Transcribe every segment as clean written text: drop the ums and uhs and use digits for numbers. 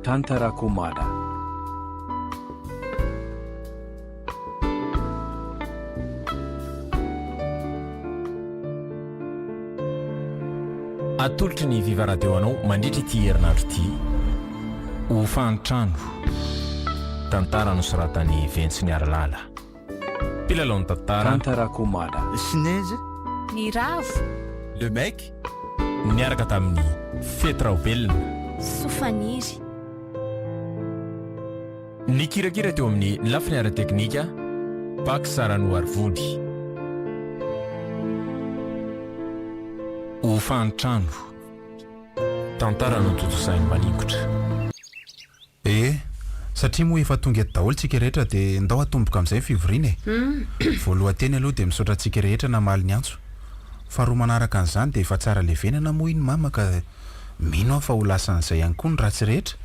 Tantara Komada. Atolotry ny Viva Radio anao mandritra ity herinandro ity. Hofan-trano. Tantara nosoratan'i Ventsy Niarilala. Mpilalao ny tantara. Tantara Komada. Sneeze. Ny ravo. Le mec. Niaraka tamin'i Fety Raobelina. Sofaniry. Nikirakira teo amin'ny lafiny ara-teknika, Pax Ranoarivony. Hofan-trano. Tantara notontosain'i Maningotra. Ee, satria moa efa tonga eto daholo tsika rehetra dia ndao atomboka amin'izay ny fivoriana e! Voalohan-teny aloha dia misaotra antsika rehetra namaly ny antso. Faharoa manaraka an'izany dia efa tsara levenana moa iny mama ka mino aho fa ho lasan'izay ihany koa ny ratsy rehetra.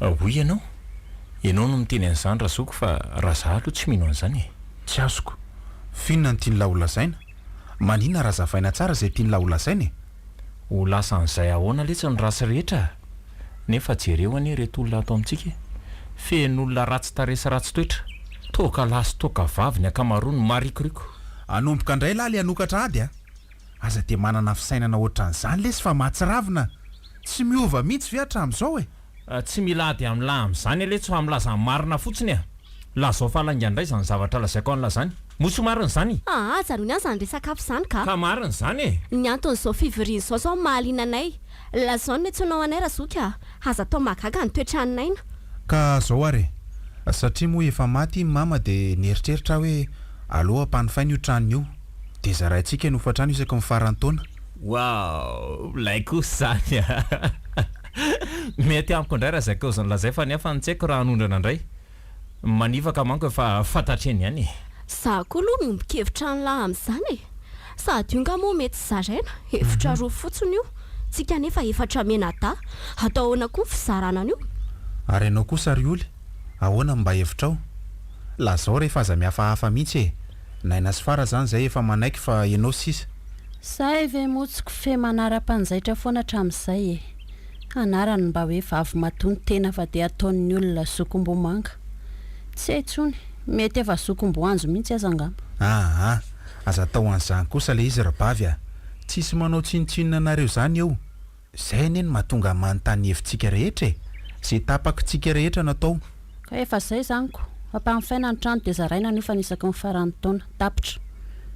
Hoy ianao? Ianao no miteny an'izany razoky fa raha za aloha tsy mino an'izany e! Tsy azoko. F'inona no tian'lah ho lazaina? Maninona raha azavaina tsara izay tian'lah ho lazaina e? Ho lasan'izay ahoana letsy ny ratsy rehetra a! Nefa jereo anie ireto olona ato amintsika e! Feno olona ratsy tarehy sy ratsy toetra. Toaka lahy sy toaka vavy ny ankamaroany, marikoriko. Hanomboka indray lah le hanokatra ady a! Aza dia manana fisainana ohatran'izany lesy fa mahatsiravina! Tsy miova mihitsy ve hatramin'izao e? Tsy mila ady amin'lah amin'izany anie tsy fa milaza ny marina fotsiny a! Lazao fa lainga indray izany zavatra lazaiko an'lah izany. Moa tsy marina izany? Aa ajanony any izany resaka hafa izany ka! Ka marina izany e! Ny anton'izao fivoriana izao izao mahaliana anay. Lazao ny niantsoanao anay Razoky a! Aza atao mahagaga ny toetran'i Naina. Ka zao ary e! Satria moa efa maty i mama dia nieritreritra aho hoe aleo ampanofaina io tranony io. Dia zaraintsika ny hofantrano isaky ny faran'ny taona. Waouh! Milay kosa izany a! Mety amiko indray raha izay kaozin'i Lazay fa ny hafa no tsy haiko raha hanondrana indray. Manivaka manko efa fantatry eny ihany e! Za koa aloha miombon-kevitra an'lah amin'izany e! Sady io nga moa mety zaraina, hevitra roa fotsiny io, tsika anefa efatra mianadahy, atao ahoana koa ny fizarana an'io? Ary ianao kosa ry Oly, ahoana no mba hevitrao? Lazao re fa aza mihafahafa mihitsy e! Naina sy Fara zany zay efa manaiky fa ianao sisa. Zay ve moa tsy kofehy manara-panjaitra foana hatramin'izay e! Anarany mba hoe vavimatoa ny tena fa dia ataon'ny olona zokim-bomanga. Tsy hay intsony, mety efa zokim-boanjo mihitsy aza angamba. Aa! Aza atao an'izany kosa le izy ry bavy a! Tsisy manao tsinontsinona anareo zany eo! Zay anie no mahatonga ahy manontany hevitsika rehetra e! Ze tapakitsika rehetra no atao. Ka efa zay zany ko! Ampanofaina ny trano dia zaraina ny hofany isaky ny faran'ny taona. Tapitra.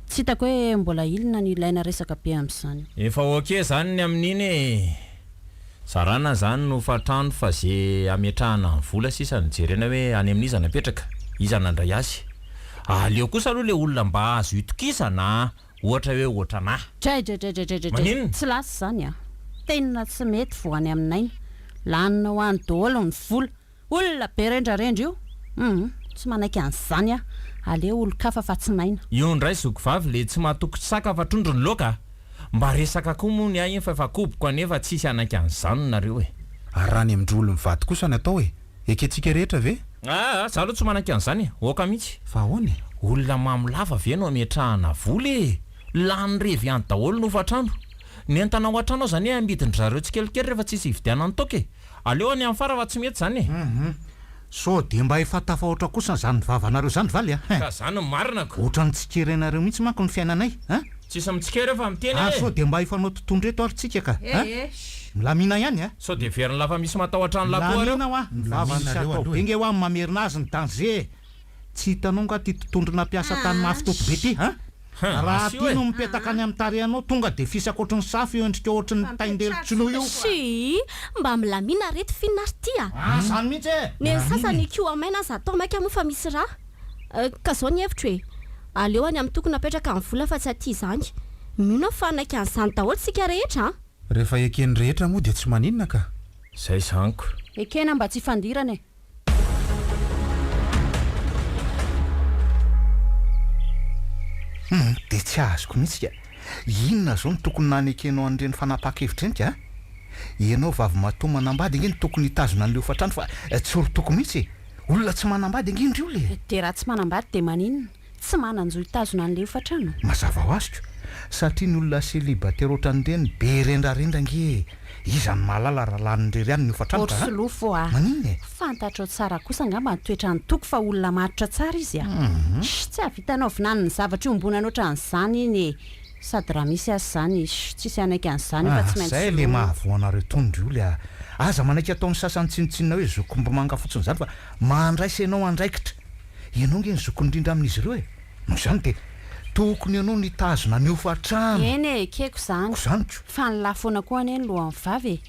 Tsy hitako hoe mbola ilona ny ilaina resaka be amin'izany. Efa ok zany ny amin'iny e! Zarana zany ny hofantrano fa ze ametrahana ny vola sisa no jerena hoe any amin'iza no apetraka, iza nandray azy. Aleo kosa aloha le olona mba azo itokisana a! Ohatra hoe ohatranà. Dray-dray-dray-dray-dray-dray. Maninona? Tsy lasa izany a! Tena tsy mety vao any amin'aina. Laninao any daholo ny vola. Olona be rendrarendra io. Hum, tsy manaiky an'izany aho. Aleo olon-kafa fa tsy naina. Io indray zoky vavy le tsy mahatoky saka fa trondro ny laoka a! Mba resaka koa moa ny ahy iny fa efa koboko anefa tsisy hanaiky an'izany nareo e! Ary raha any amin-dry olona mivady kosa ny atao e! Ekentsika rehetra ve? Aa, za aloha tsy manaiky an'izany e! Oka mihitsy! Fa ahoana e? Olona mamo lava ve no ametrahana vola e! Lany revy any daholo ny hofantrano! Ny entana ao an-trano aza anie amidin-dry zareo tsikelikely rehefa tsisy hividianany toaka e! Aleo any amin'ny fara fa tsy mety izany e! Hum Sao dia mba efa tafahoatra kosa izany vavanareo izany valy a! Hein! Ka zany no marina ko! Ohatran'ny tsikerenareo mihitsy manko ny fiainanay a! Tsisy mitsikera eo fa miteny Ary e! sao dia mba hifanao totohondry eto ary tsika ka! Eh A! eh! Milamina ihany a! Sao dia heverin'lah fa misy matahotra an'lah koa areo? Milamina hoa! Ny vava misy Milamina atao aloha be e! nge hoa ny mamerina azy ny danger e! Tsy hitanao nga ty totohondry nampiasa tany mafy toto be ty a! Hum, Raha asio ty e! no mipetaka any amin'ny tarehinao tonga dia fisaka ohatry ny safo io endrika ohatry ny tain-delo tsinoa io. Tsia, mba milamina reto f'inona ary ty a! Ah zany mihitsy e! Ny an'ny sasany hikoha-maina aza atao maika moa fa misy rà. Ka zao ny hevitro e! Aleo any amin'ny tokony apetraka ny vola fa tsy aty izany. Mino aho fa hanaiky an'izany daholo isika rehetra an! Rehefa eken'ny rehetra moa dia tsy maninona ka! Zay zany ko! Ekena mba tsy hifandirana e! Humm dia tsy azoko mihitsy ka! Inona izao no tokony nanekenao an'ireny fanapahan-kevitra ireny ka? Ianao vavimatoa manambady ange no tokony hitazona an'ilay hofantrano fa tsy olo-toko mihitsy e! Olona tsy manambady ange ndry olona e! Dia raha tsy manambady dia maninona? Tsy manan-jo hitazona an'ilay hofantrano? Mazava ho azy ko! Satria ny olona célibataire ohatran'ireny be rendrarendra ange e! Iza no mahalala raha laniny irery ihany ny hofantrano ka a! Solofo a! Maninona e? Fantatrao tsara kosa angamba ny toetran'i Toky fa olona matotra tsara izy a! Sh! Tsy hahavitanao vinany ny zavatra iombonana ohatran'izany iny e! Sady raha misy aza izany, sh! Tsisy hanaiky an'izany io fa tsy maintsy Zay le soloina. mahavoa anareo tony ry oly a! Aza manaiky ataon'ny sasany tsinontsinona hoe zokimbomanga fotsiny izany fa mandraisa ianao andraikitra! Ianao nge ny zokiny indrindra amin'izy ireo e! Noho izany dia tokony ianao no hitazona ny hofantrano. Eny e, ekeko izany. Ko izany ko. Fa ny lahy foana koa anie ny lohan'ny vavy e!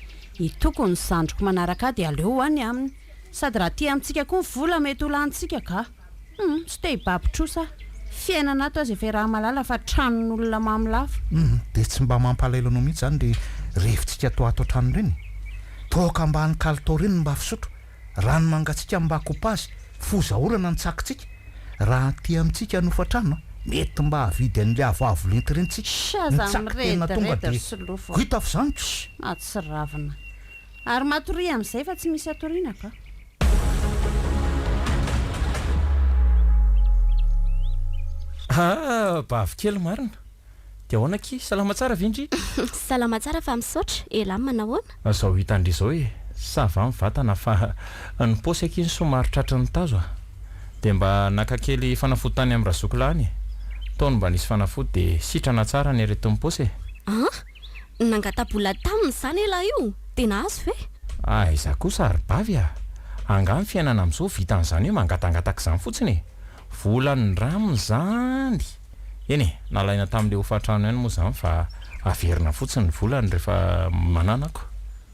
I Toky ny zandriko manaraka ahy dia aleo ho any aminy. Sady raha aty amintsika koa ny vola mety ho lanintsika ka. Hum, tsy te hibaby trosa aho. Fiainana ato aza efa iaraha-mahalala fa tranon'olona mamy lava. Hum, dia tsy mba mampalahelo anao mihitsy izany ry revintsika ato ato an-trano ireny e? Toaka ambany kalitao ireny no mba fisotro. Rano mangatsiaka mba kopazy, foza orana ny tsakintsika, raha aty amintsika ny hofantrano a, mety mba hahavidy an'ilay avoavo lenty ireny tsika, Shh ny aza tsaky tena tonga mirediredy dia ry solofo a! hita f'izany ko! Shh mahatsiravina. Ary matoria amin'izay fa tsy misy hatoriana ka. Ah, bavy kely marina. Dia ahoana akia? Salama tsara ve ndry? Salama tsara fa misaotra, elah manahoana? Zao hitan-dry zao e, ça va ny vatana fa ny paosy akia no somary tratry ny tazo a! Dia mba naka kely fanafody tany amin'ny razoky lahy any e! Tao no mba nisy fanafody dia sitrana tsara ny aretin'ny paosy e! An! Nangata-bola taminy izany elah io? Dia nahazo ve? Aiza kosa ry bavy a! Angaha ny fiainana amin'izao vitan'izany hoe mangatangataka izany fotsiny e! Vola nindraminy izany! Eny e, nalaina tamin'ilay hofantrano ihany moa izany fa averina fotsiny ny volany rehefa mananako.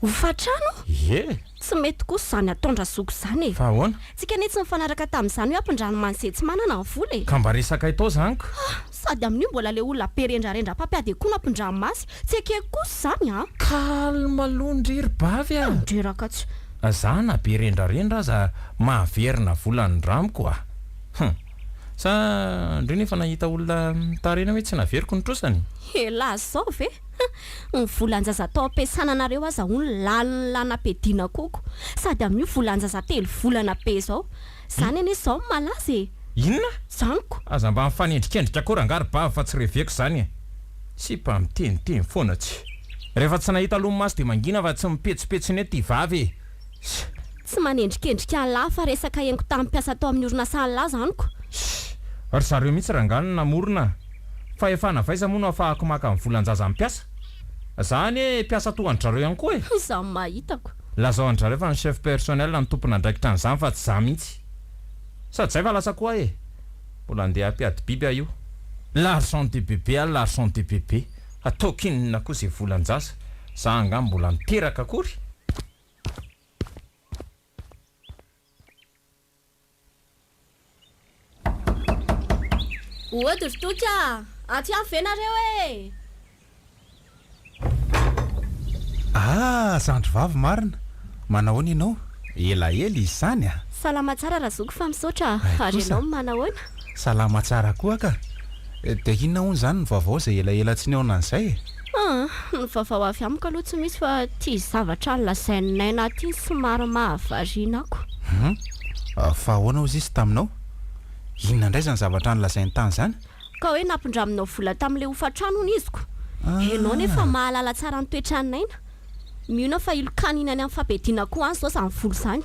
Hofantrano? Ie! Tsy mety kosa izany ataon-dRazoky izany e! Fa ahoana? Tsika anie tsy nifanaraka tamin'izany hoe ampindrano izay tsy manana ny vola e! Ka mba resaka itao izany ko! Ah! Sady amin'io mbola ilay olona be rendrarendra mpampiady akoho no ampindramo azy! Tsy ekeko kosa izany an! Calme aloha ndry ry bavy a! Mandreraka tsy. Za na be rendrarendra aza mahaverina vola nindramiko a! Hum! Sa ndry nefa nahita olona nitarena hoe tsy naveriko ny trosany? Elah zao ve? Ny volan-jaza tao am-piasana nareo aza hono lanin'ny lanam-piadiana koko. Sady amin'io volan-jaza telo volana be zao. Zany anie zao no malaza e! Inona? Zany ko! Aza mba mifanendrikendrika koa rangahy ry bavy fa tsy reveko zany e! Sipa miteniteny foana tsy. Rehefa tsy nahita lomaso dia mangina fa tsy mipetsopetsona eto ty vavy e! Ss. Tsy manendrikendrika an'lah fa resaka henoko tamin'ny mpiasa tao amin'ny orinasa an'lah zany ko. Ss. Ry zareo mihitsy rangahy no namorona a! Fahefana avy aiza moa no afahako maka ny volan-jaza amin'ny mpiasa? Za anie mpiasa toa an-dry zareo ihany koa e! Izaho mahitako. Lazao an-dry zareo fa ny chef personnel no tompon'andraikitra an'izany fa tsy za mihitsy. Sady zay fa lasa koa aho e! Mbola andeha hampiady biby aho io. L'argent de bébé a l'argent de bébé. Ataoko inona koa izay volan-jaza? Za angaha mbola niteraka akory? Ody ry Toky a! Ato ihany ve nareo e! Ah! Zandry vavy marina! Manahoana ianao? Elaela izy izany a! Salama tsara Razoky fa misaotra a! Hay Ary kosa! ianao manahoana? Salama tsara koa ka! Dia inona hono izany ny vaovao izay elaela tsy nihaona an'izay e? Ah! Ny vaovao avy amiko aloha tsy misy fa ity zavatra nolazain'i Naina ity no somary mahavariana ako. Hum! Fa ahoana hozy izy taminao? Inona indray izany zavatra nolazainy tany izany? Ka hoe nampindraminao vola tamin'ilay hofan-trano hono izy ko! Ianao nefa mahalala tsara ny toetran'i Naina. Mino aho fa hilokana iny any amin'ny fampiadiana koa any izao izany vola izany.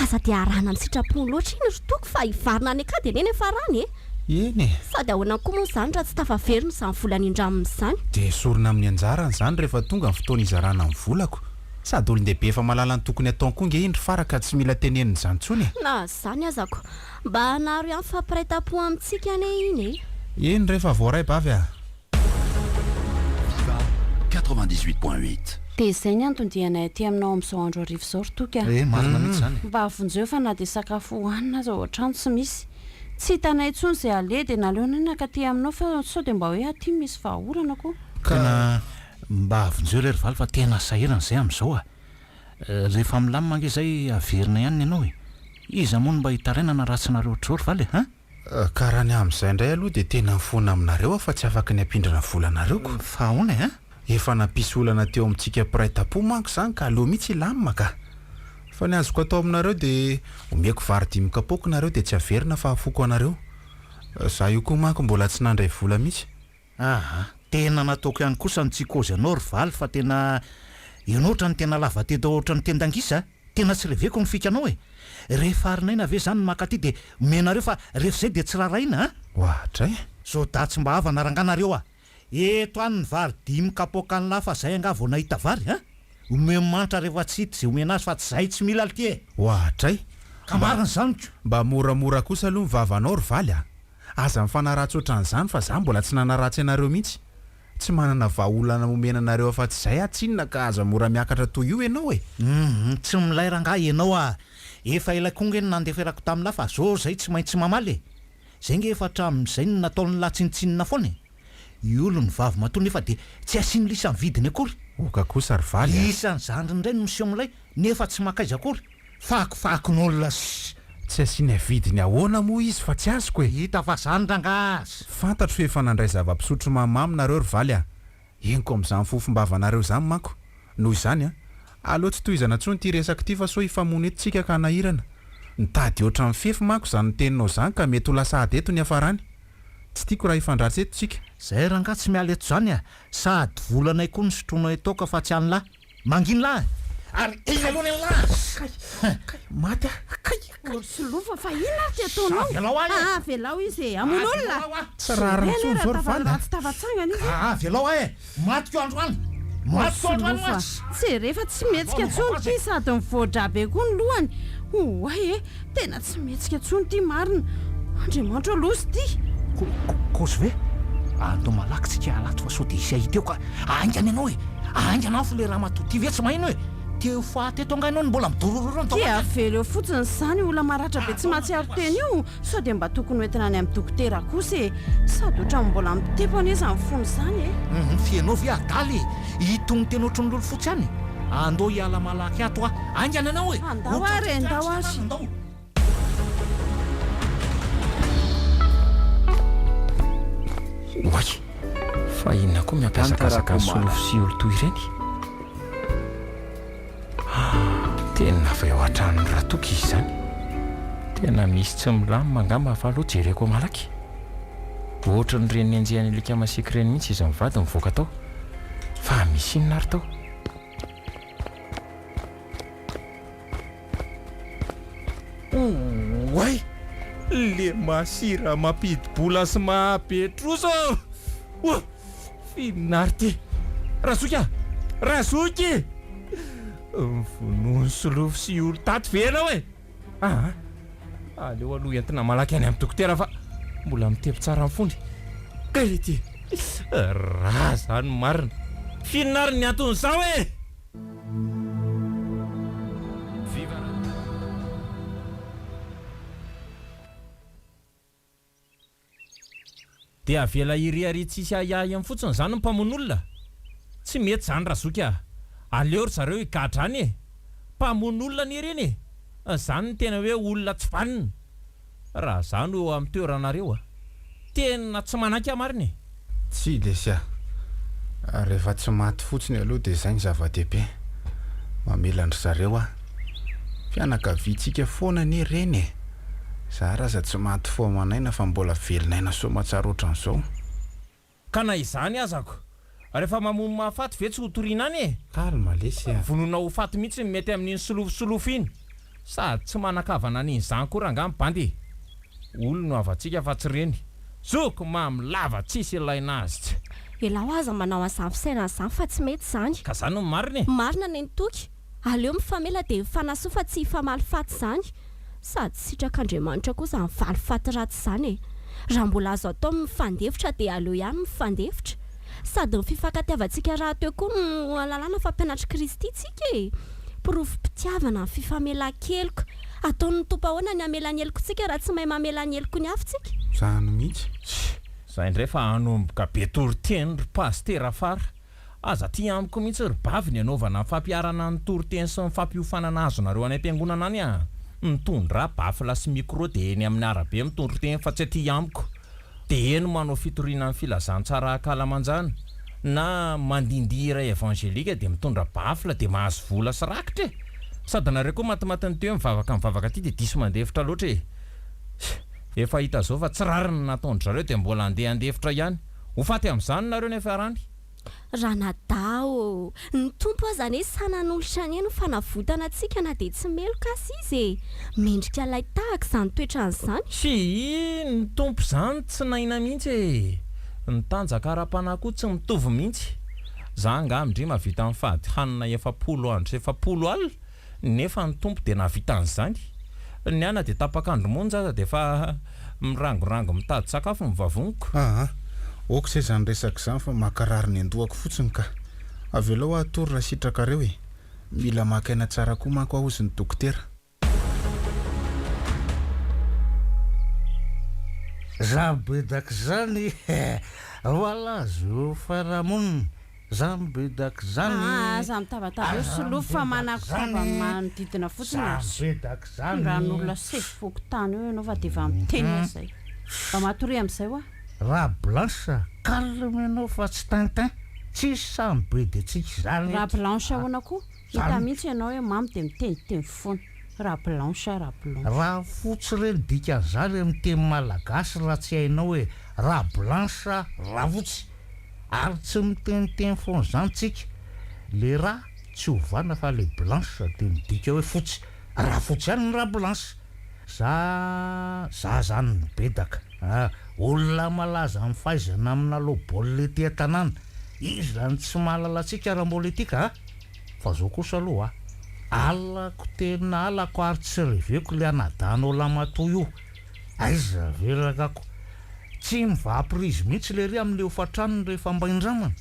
Aza dia arahana amin'ny sitrapony loatra iny ry Toky fa hivarina any an-kady anie ny hiafarany e! Eny e! Sady ahoana koa moa izany raha tsy tafaverina izany vola nindraminy izany? Dia esorina amin'ny anjarany izany rehefa tonga ny fotoana hizarana ny volako. Sady olon-dehibe efa mahalala ny tokony hataony koa nge iny ry Fara ka tsy mila tenenina izany intsony e! Na izany aza ko, mba hanaro ihany fampiraitam-po amintsika anie iny e! Eny re fa voaray bavy a! Viva 98.8. Dia izay ny anton-dianay aty aminao amin'izao andro hariva izao ry Toky a! Eh, marina mihitsy izany e. Mba vonjeo fa na dia sakafo hohanina aza ao an-trano tsy misy. Tsy hitanay intsony izay aleha dia naleonay nankaty aminao fa sao dia mba hoe aty misy vahaolana koa. Tena mba vonjeo re ry Valy fa tena sahirana izay amin'izao a! Rehefa milamina ange izay averina ihany ny anao e! Iza moa no mba hitarainana raha tsy nareo ohatr'izao ry Valy e! Hein? Ka raha ny amin'izay indray aloha dia tena mifona aminareo aho fa tsy afaky ny hampindrana vola anareo ko. Fa ahoana e? Efa nampisy olana teo amintsika mpiray tampo manko izany ka aleo mihitsy hilamina ka. Fa ny azoko atao aminareo dia omeko vary dimy kapoaka nareo dia tsy averina fa afoko anareo. Za io koa manko mbola tsy nandray vola mihitsy. Aa, tena nataoko ihany kosa ny tsy hikozy anao ry Valy fa tena ianao ohatran'ny tena lava tenda ohatran'ny tendan-gisa a! Tena tsy reveko ny fikanao e! Rehefa arinaina ve zany ny maka aty dia omenareo fa rehefa izay dia tsy rarahiana a! Oadray! Zao dahy tsy mba havana rangaha nareo a! Eto any ny vary dimy kapoaka an'lah fa zay angaha vao nahita vary a! Omeo mantra rehefa tsy hita izay omena azy fa tsy zay tsy mila lty e! Oadray! Ka marina izany ko! Mba moramora kosa aloha ny vavanao ry Valy a! Aza mifanaratsy ohatran'izany fa za mbola tsy nanaratsy anareo mihitsy. Tsy manana vahaolana omena anareo afa-tsy izay aho tsinona ka aza mora miakatra toy io ianao e! Humm tsy milay rangaha ianao ah! Efa ela koa nge no nandeferako tamin'lah fa zao zay tsy maintsy mamaly e! Zay nge efa hatramin'izay no nataon'lah tsinontsinona foana e! Io olony vavy matoa nefa dia tsy asiany lisany vidiny akory! Oka kosa ry valy a! Isan'ny zandriny indray no miseho milay nefa tsy makaiza akory! Fakofakon'olona sy. Tsy asiana vidiny ahoana moa izy fa tsy azoko e! Hita fa zany rangaha aza. Fantatro fa efa nandray zava-pisotro mahamamo nareo ry valy a! Henoko amin'izany fofom-bavanareo izany manko. Noho izany a! Aleo tsy tohizana intsony ity resaka ity fa sao hifamono eto tsika ka hanahirana. Mitady hihoatra ny fefy manko izany teninao izany ka mety ho lasa ady eto ny hiafarany. Tsy tiako raha hifandratsy eto tsika. Zay rangaha tsy miala eto zany a! Sady volanay koa no sotroinao eto toaka fa tsy an'lah. Manginy lahy ary eny aloha ny an'lah! Kay! Kay! Maty aho! Kay! Kay! Ry Solofo fa inona ary ty ataonao? Avelao ahy e! Aa avelao izy e! Hamono olona! Avelao aho! Tsy rariny intsony izao ry Vanda a! Ratsy tavatsangana izy e! Aa avelao ahy e! Matiko androany! Matiko androany Solofo a! mantsy! Jereo fa tsy mihetsika intsony ity sady mivoa-drà be koa ny lohany! Oay e! Tena tsy mihetsika intsony ity marina! Andriamanitra ô loza ity! Ko, ko, kozy ve? Andao malaky tsika hiala ato fa sao dia hisy hahita eo ka! Haingana ianao e! Haingana aho fa ilay ramatoa ity ve tsy maheno e! Te ho faty eto angaha ianao no mbola midorororo ny Dia taolana? avela eo fotsiny izany io olona maratra be tsy mahatsiaro tena io, sao dia mba tokony ho entina any amin'ny dokotera kosa e! Sady ohatran'ny mbola mitepo anie izany fony izany e! Hum, f'ianao ve adala e! Itony tena ohatran'ny lolo fotsy ihany e! Andao hiala malaky ato aho! Haingana ianao e! Andao ary e, andao ary! Andao! Oay! Fa inona koa miampihazakazaka ny solofo sy olo toy ireny? Ah, tena avy ao an-tranon'i Ratoky izy izany. Tena misy tsy milamina angamba fa aleo jereko malaky. Ohatran'ireny nenjehan'ny alika masiaka ireny mihitsy izy mivady nivoaka tao. Fa misy inona ary tao? Oay! Le masira mampidi-bola sy mahabe trosa ô! Oa! F'inona ary ty? Razoky a! Razoky! Vonoin'i Solofo sy olo tato ve ianao e? Aa! Aleo aloha entina malaky any amin'ny dokotera fa mbola mitepo tsara ny fony. Kay ity! Raha zany marina. F'inona ary ny anton'izao e? Dia avela hiriaria tsisy ahiahy eny fotsiny izany ny mpamono olona? Tsy mety izany razoky a! Aleo ry zareo higadra any e! Mpamono olona anie ireny e! Izany no tena hoe olona tsy vanona! Raha za no eo amin'ny toeranareo a! Tena tsy manaiky aho marina e! Tsia lesy a! Rehefa tsy maty fotsiny aloha dia izay no zava-dehibe. Mamela an-dry zareo aho. Fianakaviantsika foana anie ireny e! Za ary aza tsy maty fo aman'aina fa mbola velon'aina soamantsara ohatran'izao. Ka na izany aza ko, rehefa mamono mahafaty ve tsy ho toriana any e? Calme lesy a! Vonoina ho faty mihitsy ny mety amin'iny solofo solofo iny. Sady tsy manan-kavana an'iny zany koa rangaha ny bandy e! Olo no havantsika fa tsy reny. Zoky mamy lava tsisy ilaina azy tsy. Elao aza manao an'izany fisainana izany fa tsy mety izany. Ka zany no marina e! Marina neny Toky. Aleo mifamela dia mifanasoa fa tsy hifamaly faty izany. Sady sitrak'Andriamanitra koa izany valifaty ratsy izany e! Raha mbola azo atao ny mifandefitra dia aleo ihany mifandefitra. Sady ny fifankatiavantsika rahateo koa no ahalalana fa mpianatr'i Kristy tsika e! Porofom-pitiavana ny fifamelan-keloka. Ataon'ny Tompo ahoana ny hamela ny helokontsika raha tsy mahay mamela ny heloky ny hafa tsika? Izany mihitsy. Zay indray fa hanomboka be toriteny ry Pasitera Fara. Aza aty amiko mihitsy ry bavy ny anaovana ny fampiharana ny toriteny sy ny fampiofanana azonareo any am-piangonana any a! Mitondrà baffle sy micro dia eny amin'ny arabe mitory teny fa tsy aty amiko. Dia eny manao fitoriana ny filazantsara ankalamanjana na mandindihy hira evangelique dia mitondra baffle dia mahazo vola sy rakitra e! Sady nareo koa matimatin'ny teo mivavaka mivavaka aty dia diso mandefitra loatra e! Efa hita zao fa tsy rariny ny nataon-dry zareo dia mbola andeha handefitra ihany. Ho faty amin'izany nareo ny fiarany. Ranadahy ô! Ny Tompo aza anie sahy nanolotra ny ainy ho fanavotana antsika na dia tsy meloka aza Izy e! Mendrika ilay tahaka izany toetrany izany. Tsia, ny Tompo izany tsy naina mihitsy e! Ny tanjaka ara-panahy koa tsy mitovy mihitsy. Za angaha ndry mahavita mifady hanina 40 andro sy 40 alina nefa ny Tompo dia nahavita an'izany. Ny ahy na dia tapak'andro monja aza dia efa mirangorango mitady sakafo ny vavoniko. Aa! Ok izay izany resaka izany fa mankarary ny andohako fotsiny ka. Avelao aho hatory raha sitrakareo e! Mila maka aina tsara koa manko aho hozy ny dokotera. Za bedak zany voalaza fiarahamonina. Za mibedak zany. Aa aza mitabataba eo solofo fa manakotaba ny manodidina fotsiny Za ary. mibedak zany. Tondrahan'olona sefo fokontany eo ianao fa dia efa miteny aho izay. Mba matoria amin'izay hoa. Ra blanche calme ianao fa tsy tintin, tsisy sahy mibedy antsika izany Ra eto. blanche ahoana koa? Hita mihitsy ianao hoe mamo dia miteniteny foana. Ra blanche ra blanche. Ra fotsy re ny dikan'izany amin'ny teny malagasy raha tsy hainao e, ra blanche ra fotsy. Ary tsy miteniteny foana izany tsika. Le ra tsy ovana fa le blanche dia midika hoe fotsy. Ra fotsy ihany ny ra blanche. Za za zany mibedaka a! Olona malaza amin'ny fahaizana milalao baolina ety an-tanàna. Iza no tsy mahalala antsika ara-mpolitika a! Fa zao kosa aloha a! Halako tena halako ary tsy reveko le anadahinao lamatoa io. Aiza ve ragako. Tsy mivaha prise mihitsy lery amin'le hofantranony rehefa mba indramana.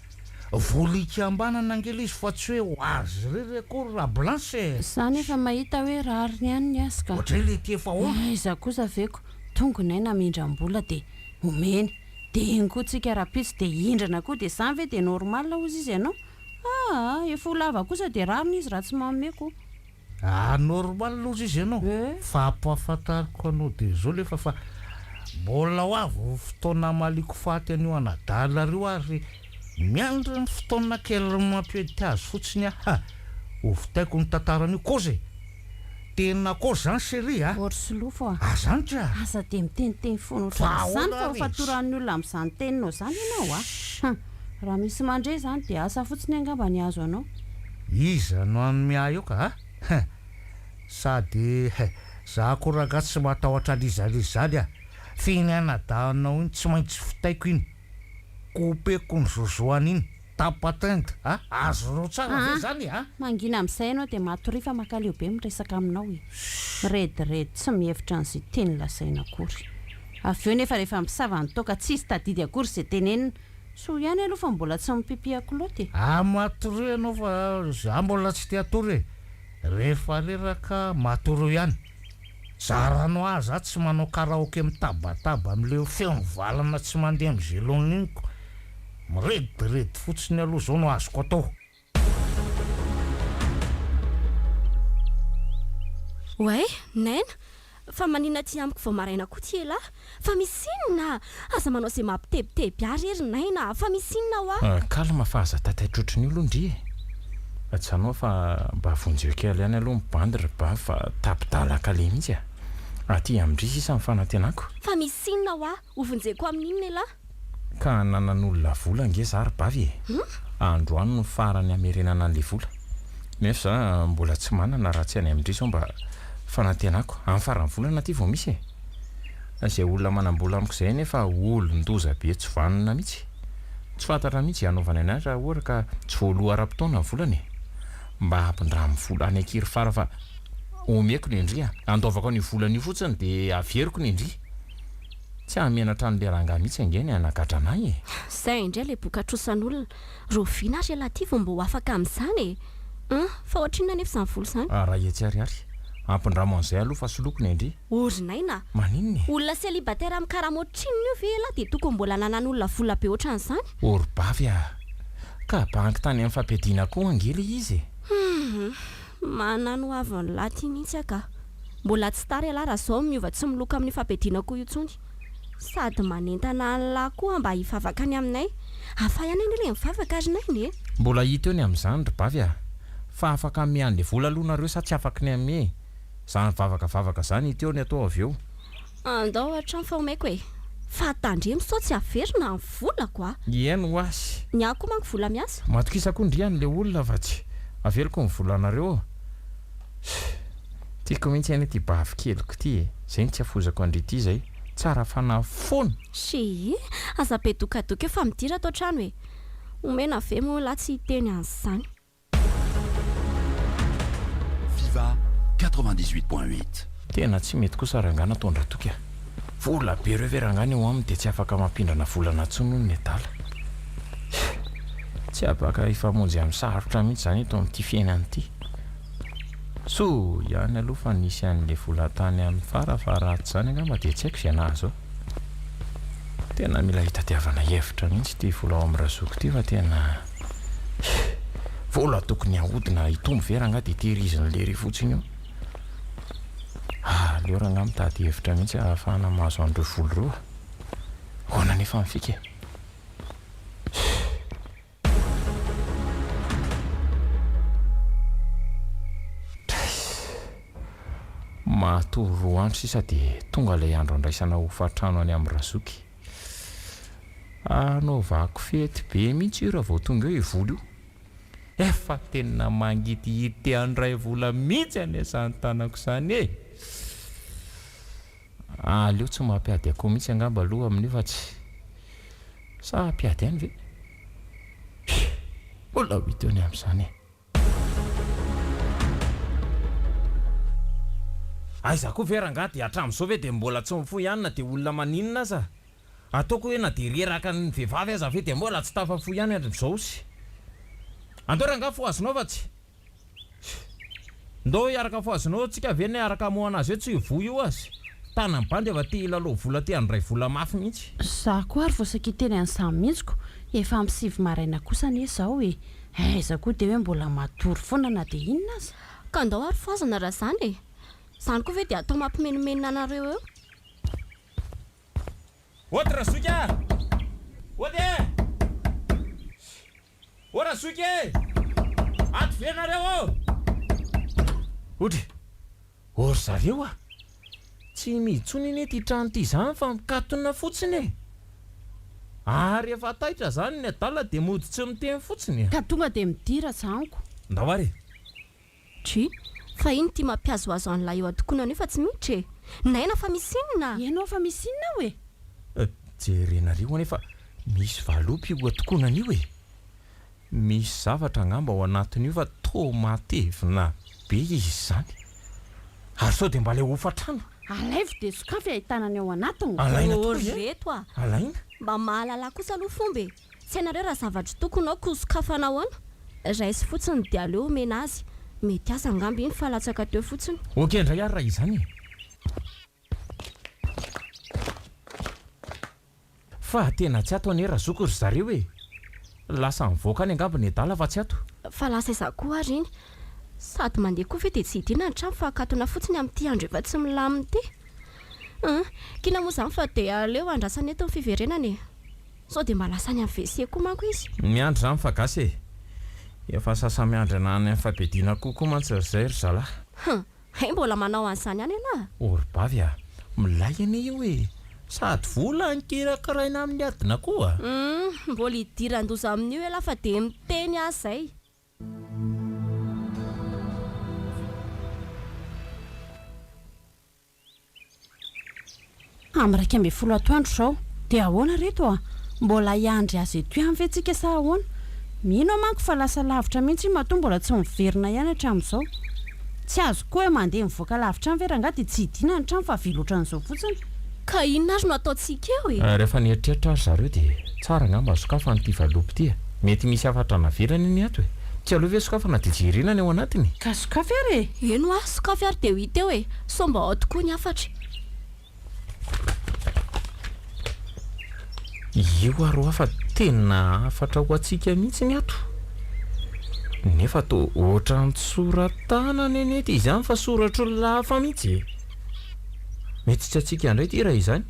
Vola ikambanana ange le izy fa tsy hoe ho azy irery akory ra blanche e! Za nefa mahita hoe rariny ihany ny azy ka. Ohatray le ty efa ahoana? Aiza kosa ve ko tonga nay namindram-bola de omeny de iny koa tsika rapitso de hindrana koa de zany ve de normal ozy izy ianao? Aa efa ho lava kosa de rariny izy raha tsy manome ko. Ah normal ozy izy ianao fa ampahafantariko anao dia izao lefa fa mbola ho avy ny fotoana hamaliako faty an'io anadalanareo ary miandry ny fotoana kely mampiety azy fotsiny aho ha! Ho vitaiko ny tantaran'io kosa e! Tena kosa zany chérie a! Or solofo a! Aza any ka! Aza dia miteniteny foana Fa ohatran'izany ahoana fa ho ary e? fatoran'ny olona amin'izany teninao izany ianao a! Hum! Raha misy mandre izany dia asa fotsiny angamba ny hahazo anao. Iza no hanome ahy eo ka a? Hein! Sady za koa rangaha tsy matahotra an'iza n'iza izany a! F'iny anadahinao iny tsy maintsy vitaiko iny! Couper-ko ny zozoany iny, tapa-tenda a! Azonao tsara ve Aa! izany a? Mangina amin'izay ianao dia matoria fa mankaleo be miresaka aminao e! Mirediredy tsy mihevitra an'izay teny lazaina akory. Avy eo nefa rehefa misava ny toaka tsisy tadidy akory izay tenenina. Soa ihany aloha fa mbola tsy mipipihako loatra e! Ah matoria ianao fa za mbola tsy te hatory e! Rehefa reraka matoria ihany. Zarano ahy za tsy manao karaoke mitabataba amle feo mivalana tsy mandeha am gelon iny ko! Mirediredy fotsiny aloha zao no azoko atao. Oay, Naina, fa maninona aty amiko vao maraina koa ty elah? Fa misy inona? Aza manao izay mampitebiteby ahy re ry Naina a! Fa misy inona hoa? Calme fa aza taitaitra ohatran'io aloha ndry e! Ajanona fa mba vonjeo kely ihany aloha ny bandy ry bavy fa tapi-dalaka le mihitsy a! Aty amin-dry sisa ny fanantenako. Fa misy inona hoa? Ho vonjeko amin'inona elah? Ka ananan'olona vola ange za ry bavy e! Androany no farany hamerenana an'le vola. Nefa za mbola tsy manana raha tsy any amin-dry zao mba fanantenako. Amin'ny faran'ny volana aty vao misy e! Izay olona manam-bola amiko izay anefa olon-doza be tsy vanona mihitsy. Tsy fantatra mihitsy izay hanaovany an'ahy raha ohatra ka tsy voaloa ara-potoana ny volany e! Mba ampindramo vola any Ankirifara fa omeko ny an-dry a! Andoavako an'io volana io fotsiny dia averiko ny an-dry. Tsy hahamenatra an'le rangahy mihitsy ange ny hanagadra anay e! Zay indray le boka trosan'olona. Rahoviana ary ialahy ty vao mba ho afaka amin'izany e? Hum, fa ohatrinona anefa izany vola izany? Raha etsy ariary. Ampindramo an'izay aloha fa soloiko ny an-dry. O ry Naina a! Maninona e? Olona célibataire mikarama ohatrinona io ve ialahy dia tokony mbola ananan'olona vola be ohatran'izany? O ry bavy a! Ka banky tany amin'ny fampiadiana koa ange le izy e! Hum, Manano ho avy ny lahy ty mihitsy aho ka. Mbola tsy tara ialahy raha zao miova tsy miloka amin'io fampiadiana koa io tsony. Sady manentana an'lah koa mba hivavaka any aminay. Hafa ihany anie le mivavaka ry Naina e. Mbola hita eo ny amin'izany ry bavy a! Fa afaka hanome an'le vola aloha nareo sa tsy afaky ny hanome e? Zany vavaka vavaka zany hita eo ny atao avy eo. Andao hatrany fa omeko e! Fa tandremo sao tsy averina ny volako a! Eny ho azy. Ny ahy koa manko vola miasa. Matokisa koa ndry an'le olona fa tsy averiko ny volanareo ô! Tiako mihitsy anie ity bavy keliko ity e! Zay no tsy afozako an-dry ity zay. Tsara fanahy foana! Shii! Aza be dokadoka eo fa midira ato an-trano e! Omena ve moa lahy tsy hiteny an'izany. Viva 98.8. Tena tsy mety kosa rangahy nataon-dRatoky a! Vola be ireo ve rangahy ny eo aminy dia tsy afaka mampindrana volana intsony hono ny adala. Tsy afaka hifamonjy amin'ny sarotra mihitsy izany eto amin'ity fiainana ity. Soa ihany aloha fa nisy an'ilay vola tany amin'ny fara fa raha tsy izany angamba dia tsy haiko izay nahazo ahy. Tena mila hitadiavana hevitra mihitsy ity vola ao amin'ny razoky ity fa tena vola tokony haodina hitombo ve rangahy dia tehirizin'i lery fotsiny eo. Aleo rangahy mitady hevitra mihitsy ahafahana mahazo an'ireo vola ireo a. Ahoana anefa ny fika e? Matory roa andro sisa dia tonga ilay andro andraisana hofantrano any amin'ny razoky. Hanaovako fety be mihitsy io raha vao tonga eo io vola io. Efa tena mangidihidy te handray vola mihitsy anie izany tanako izany e! Aleo tsy mampiady akoho mihitsy angamba aloha amin'io fa tsy. Sa hampiady ihany ve? Mbola ho hita eo ny amin'izany e! Aiza koa ve rangahy dia hatramin'izao ve dia mbola tsy mifoha ihany na dia olona maninona aza? Ataoko hoe na dia reraka ny vehivavy aza ve dia mbola tsy tafafoha ihany hatramin'izao sy. Andao rangahy fohazinao fa tsy. Ndao hiaraka fohazinao tsika ve ny hiaraka hamoha anazy eo tsy voa io azy. Tanan'ny bandy efa te hilalao vola te handray vola mafy mihitsy. Za koa ary vao saika hiteny an'izany mihitsy ko, efa amin'ny sivy maraina kosa anie izao e, aiza koa dia hoe mbola matory foana na dia inona aza. Ka ndao ary fohazana raha izany e! Izany koa ve dia atao mampimenomenona anareo eo? Ody razoky a! Ody e! Ô razoky e! Ato ve nareo ô? Odry! Ô ry zareo a! Tsy mihidy intsony anie ity trano ity izany fa mikatona fotsiny e! Ary efa taitra izany ny adala dia mody tsy miteny fotsiny e! Ka tonga dia midira zanko. Ndao ary e! Dry, fa ino ity mampihazohazo an'ilay eo an-tokonana io fa tsy miditra e! Naina fa misy inona? Ianao fa misy inona ao e? Jerenareo anie fa misy valopy io an-tokonana io e! Misy zavatra angamba ao anatin'io fa toa matevina be izy izany. Ary sao dia mba ilay hofan-trano? Alaivo dia sokafy ahitana ny ao anatiny. Alaina tokoa Ô ve? reto a! Alaina? Mba mahalala kosa aloha fomba e! Tsy hainareo raha zavatry tokony ao ko sokafana ahoana? Raiso fotsiny dia aleo omena azy, mety asa angamba iny fa latsaka teo fotsiny. Ok indray ary raha izany e! Fa tena tsy ato anie razoky ry zareo e! Lasa nivoaka any angamba ny adala fa tsy ato. Fa lasa aiza koa ary iny? Sady mandeha koa ve dia tsy hidiana ny trano fa akatona fotsiny amin'ity andro efa tsy milamina ity? Hum, kina moa izany fa dia aleo andrasana eto ny fiverenana e! Sao dia mba lasa any amin'ny WC koa manko izy? Miandry izany fa gasy e! Efa sasa-miandry ana any amin'ny fampihadiana akoho koa mantsy ry zay ry zalahy. Hum! Hay mbola manao an'izany ihany ialahy? O ry bavy a! Milay anie io e! Sady vola no kirakiraina amin'ny adina koa. Hum! Mbola hidiran-doza amin'io ialahy fa dia miteny aho izay. Amin'ny 11 atoandro izao. Dia ahoana reto a? Mbola hiandry azy eto ihany ve tsika sa ahoana? Mino aho manko fa lasa lavitra mihitsy io matoa mbola tsy miverina ihany hatramin'izao. Tsy azoko koa hoe mandeha mivoaka lavitra any ve rangahy dia tsy hidiana ny trano fa avela ohatran'izao fotsiny. Ka inona ary no ataontsika eo e? Rehefa nieritreritra ary zareo dia tsara angamba sokafana ity valopy ity e! Mety misy hafatra navelany anie ato e! Tsy aleo ve sokafana dia jerena ny ao anatiny? Ka sokafy ary e! Eny hoa, sokafy ary dia ho hita eo e! Sao mba ao tokoa ny hafatra. Io ary hoa fa tena hafatra ho antsika mihitsy ny ato. Nefa toa ohatran'ny tsy sora-tanana anie ity izany fa soratr'olona hafa mihitsy e! Mety tsy antsika indray ity raha izany.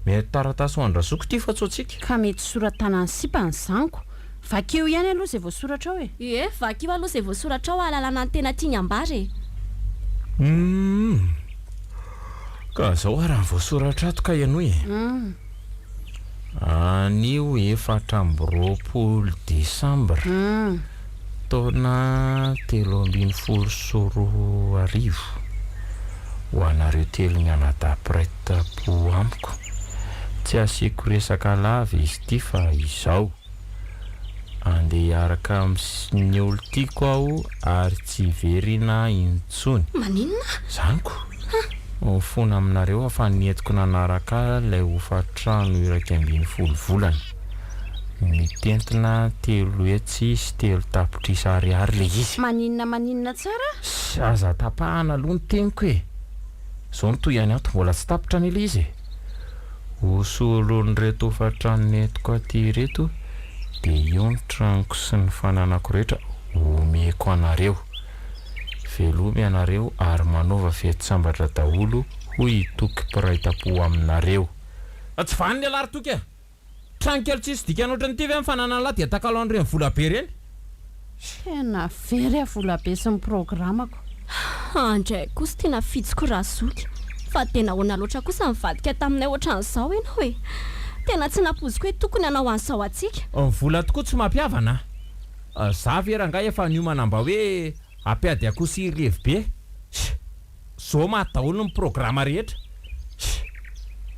Mety taratasy ho an-dRazoky ity fa tsy ho antsika. Ka mety sora-tanan'ny sipa ny zanko. Vakio ihany aloha izay voasoratra ao e! Ie, vakio aloha izay voasoratra ao hahalalana ny tena tiany ambara e! Humm. Ka zao ary ny voasoratra ato ka henoy e. Anio 24 desambra taona 2013 ho anareo telo mianadahy mpiray tampo amiko. Tsy asiako resaka lava izy ity fa izao. Andeha hiaraka amin'ny olon-tiako aho ary tsy hiverina intsony. Maninona? Zany ko! Mifona aminareo aho fa nentiko nanaraka ahy ilay hofan-trano 11 volana. Mitentina 303 tapitrisa ariary ilay izy. Maninona maninona tsara? Ss, aza tapahana aloha ny teniko e! Izao no tohiny ato, mbola tsy tapitra anie ilay izy e! Ho solon'ireto hofantrano nentiko aty ireto dia io ny tranoko sy ny fananako rehetra omeko anareo. Velomy ianareo ary manaova fety sambatra daholo hoy i Toky mpiray tampo aminareo. Tsy vanona ialahy ry Toky a! Trano kely tsisy dikany ohatran'ity ve ny fananan'lah dia atakalo an'ireny vola be ireny? Tena very aho vola be sy ny programako. Andray kosa tena fitsiko razoky fa dia nahoana loatra kosa nivadika taminay ohatran'izao ianao e? Tena tsy nampoiziko hoe tokony hanao an'izao antsika. Ny vola tokoa tsy mampihavana a! Za ve rangahy efa niomana mba hoe hampiady akoho sy hirevy be? Zao maty daholo ny programa rehetra.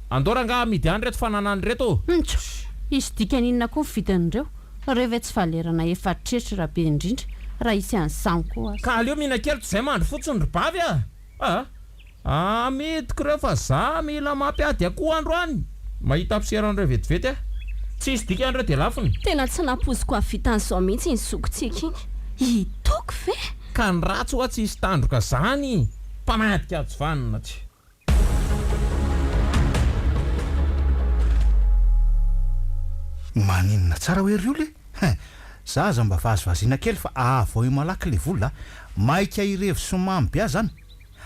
Andao rangaha amidy any reto fananana ireto ô! Ntsy! Hisy dikany inona koa ny vidin'ireo? Ireo ve tsy valerana efatr'hetra raha be indrindra, raha hisy an'izany koa aza. Ka aleo mihinan-kely toy izay mandry fotsiny ry bavy a! A! Amidiko ireo fa za mila mampiady akoho androany! Mahita mpisera an'ireo vetivety aho. Tsy hisy dikany ireo dia lafony. Tena tsy nampoiziko hahavita an'izao mihitsy iny zokintsika iny. I Toky ve? Ka ny ratsy hoa tsy hisy tandroka zany! Mpamadika tsy vanona tsy. Maninona tsara hoe ry oul e? Hein! Za aza mba vazivaziana kely fa ahavoay malaky le vola a! Maika hirevy sy mamy be aza zany!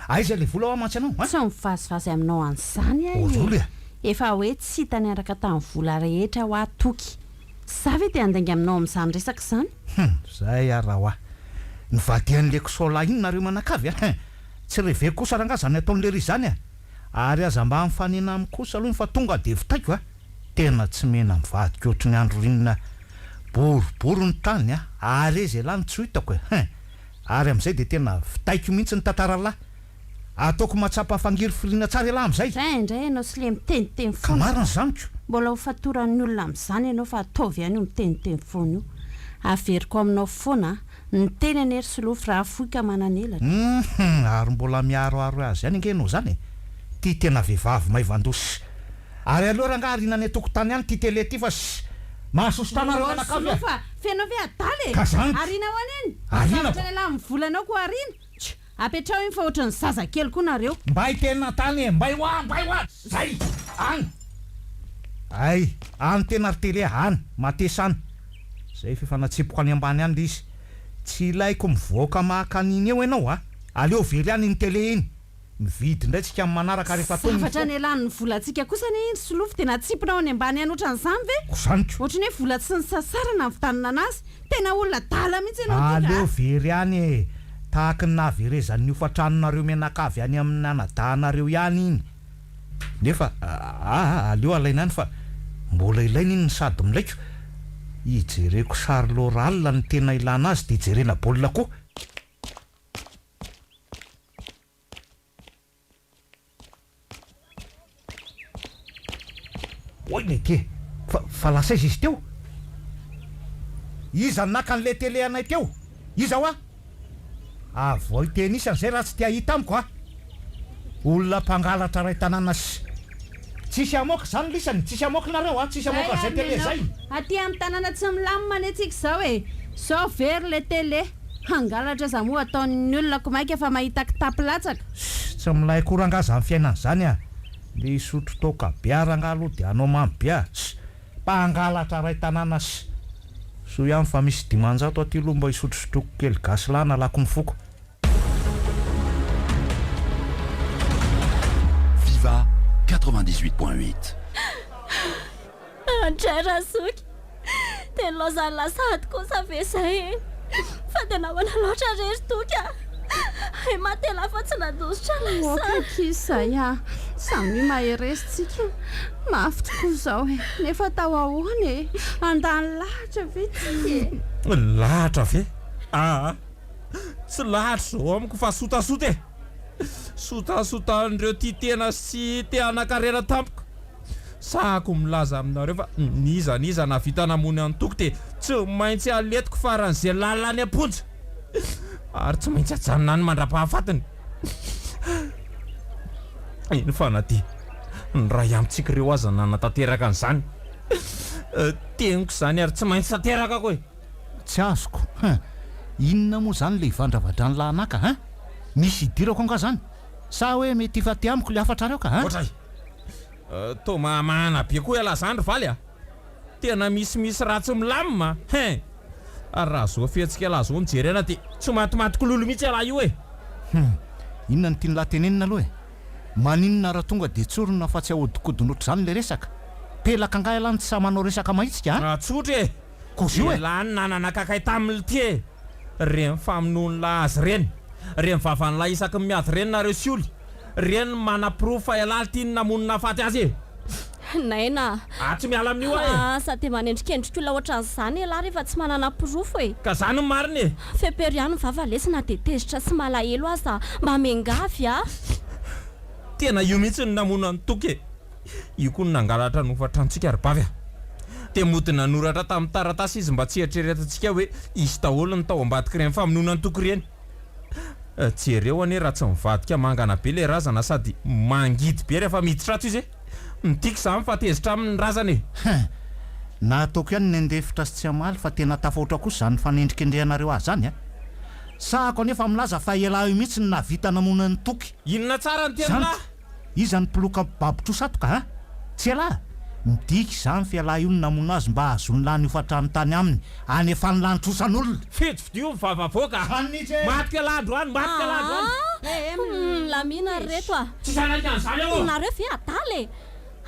Aiza le vola hoa mantsy anao hein? Tsy mivazivazy aminao an'izany aho e! Oul e! Efa hoe tsy hita niaraka tamin'ny vola rehetra hoa Toky. Za ve dia handainga aminao amin'izany resaka izany? Hum! Zay ary raha hoa. Nivadian'le kisoa lahy iny nareo manakavy a! Hein! Tsy reveko kosa rangaha zany ataon'lery izany a! Ary aza mba mifanena amiko kosa aloha iny fa tonga de vitaiko a! Tena tsy mena mivadika ohatry ny andro ririnina boribory ny tany a! Ary aiza ialahy no tsy ho hitako e! Hein! Ary amin'izay dia tena vitaiko mihitsy ny tantaran'lah! Ataoko mahatsapa fangirifiriana tsara ialahy amin'izay! Zay indray ianao sy le miteniteny Ka foana. marina izany ko! Mbola ho fatoran'ny olona amin'izany ianao fa ataovy ihany io miteniteny foana io. Averiko aminao foana an! Ny teny anie ry Solofo raha fohy ka manan'elatra. Hum! Ary mbola miaroaro azy ihany ange ianao izany e! Ty tena vehivavy maivan-doha sy. Ary aleo rangaha ariana any an-tokotany any ty télé ty fa sy. Mahasosotra anareo Ry mianakavy a! Solofo a! F'enao ve adala e! Ka zany ko! Ariana ho any iny! Ariana Zavatra ko! lehilahy amin'ny volanao ko ariana! Tch! Apetraho iny fa ohatran'ny zazakely koa nareo. Mbay tena tany e! Mbay hoa! Mbay hoa! Zay! Any! Hay! Any tena ry télé a! Any! Matesa any! Zay f'efa natsipiko any ambany any le izy. Tsy ilaiko mivoaka maka an'iny eo ianao a! Aleo very any iny télé iny! Mividy indray tsika amin'ny manaraka rehefa tony ny Zavatra fotoana. nialan'ny volantsika kosa anie iny Solofo dia natsipinao any ambany any ohatran'izany ve? Ko zany ko. Ohatran'ny hoe vola tsy nisasarana nividianana anazy. Tena olona adala mihitsy ianao ty Aleo ka. very any e! Tahaky ny nahaverezan'ny hofantranonareo mianakavy any amin'ny anadahinareo ihany iny. Nefa aa aleo alaina any fa mbola ilaina iny no sady milaiko. Hijereko sary l'oral no tena ilana azy dia hijerena baolina koa. Oay letie! Fa fa lasa aiza izy teo? Iza no naka an'ilay télé anay teo? Iza hoa? Avoay teny isany izay raha tsy te hahita amiko a! Olona mpangalatra ray tanàna sy. Tsisy hamoaka izany lisany, tsisy hamoaka nareo a! Tsisy hamoaka Zay an'izay ary télé nenao. zay! Aty amin'ny tanàna tsy milamina anie tsika izao e! Zao very le télé. Hangalatra aza moa ataon'ny olona ko maika fa mahita kitapo latsaka. Ssy tsy milay koa rangah zany fiainana zany a! Le hisotro toaka be a rangah aloha de hanao mamy be a! Ssy mpangalatra ray tanàna ssy! Soa ihany fa misy 500 aty aloha mba hisotrosotroako kely gasy lahy nalako ny foko. Viva 98.8. Andray Razoky, dia nilaozan'ny lasady kosa ve izay e? Fa dia nahoana loatra re ry Toky a? Hay maty elah fa tsy nandositra Aoka lasa. akia izay a! Samia mahereza tsika. Mafy tokoa izao e. Nefa atao ahoana e? Handany lahatra ve tsika e? Lahatra ve? Aa! Tsy lahatra izao amiko fa sotasota e! Sotasotan'ireo tia tena sy te hanan-karena tampoka. Sahako milaza aminareo fa n'iza n'iza nahavita namono an'i Toky dia tsy maintsy aletiko faran'izay lalina any am-ponja. Ary tsy maintsy ajanona any mandra-pahafatiny. Eny fa na dia ny ray amintsika ireo aza nanatanteraka an'izany. Teniko izany ary tsy maintsy tanterakako e! Tsy azoko hein! Inona moa izany le ivandravadran'i lahanaka hein! Misy idirako angaha zany? Sa hoe mety efa aty amiko le hafatrareo ka hein! Ohatray! Toa mahamahana be koa ialahy zany ry Valy a! Tena misimisy raha tsy milamina hein! Ary raha zao fihetsik'ialahy zao no jerena dia tsy matimaty kololo mihitsy ialahy io e! Hum! Inona no tian'lah tenenina aloha e? Maninona raha tonga dia tsorina fa tsy ahodikodina ohatr'izany le resaka? Pelaka angaha ialahy no tsy sahy manao resaka mahitsy ka a? Tsotra e! Kozy io e! Elah nanana kakay tamlty e! Reny famonoan'lah azy reny, reny vavan'lah isaky ny miady reny nareo sioly, reny manaporofo fa elah lty no namono nahafaty azy e! Naina a! Ah tsy miala amin'io aho e! Aza dia manendrikendrika olona ohatran'izany elah rehefa tsy manana porofo e! Ka zany no marina e! Fepero ihany ny vava lesy na dia tezitra sy malahelo aza, mba miangavy a! Tena io mihitsy no namono an'i Toky e! Io koa no nangalatra ny hofan-tranontsika ry bavy a! Dia mody nanoratra tamin'ny taratasy izy mba tsy hieritreretantsika hoe izy daholo no tao ambadik'ireny famonoana antoko ireny. Jereo anie raha tsy mivadika mangana be ilay razana sady mangidy be rehefa miditra ato izy e! Midika izany fa tezitra aminy ny razana e! Hein! Na ataoko ihany ny handefitra sy tsy hamaly fa tena tafahoatra kosa izany fanendrikendrehanareo ahy izany a! Sahako anefa milaza fa ialahy io mihitsy no nahavita namono an'i Toky. Inona tsara ny tenin'lah? Iza no mpiloka babo trosa ato ka a? Tsy ialahy? Midika izany fa ialahy io no namono azy mba hahazoany lany hofantrano tany aminy any efa ny lany trosan'olona! Fidifidio ny vava avoaka a! Maty ialahy androany, maty ialahy androany! Aa! Milamina ry reto a! Tsisy hanaiky an'izany aho! Nareo ve adala e?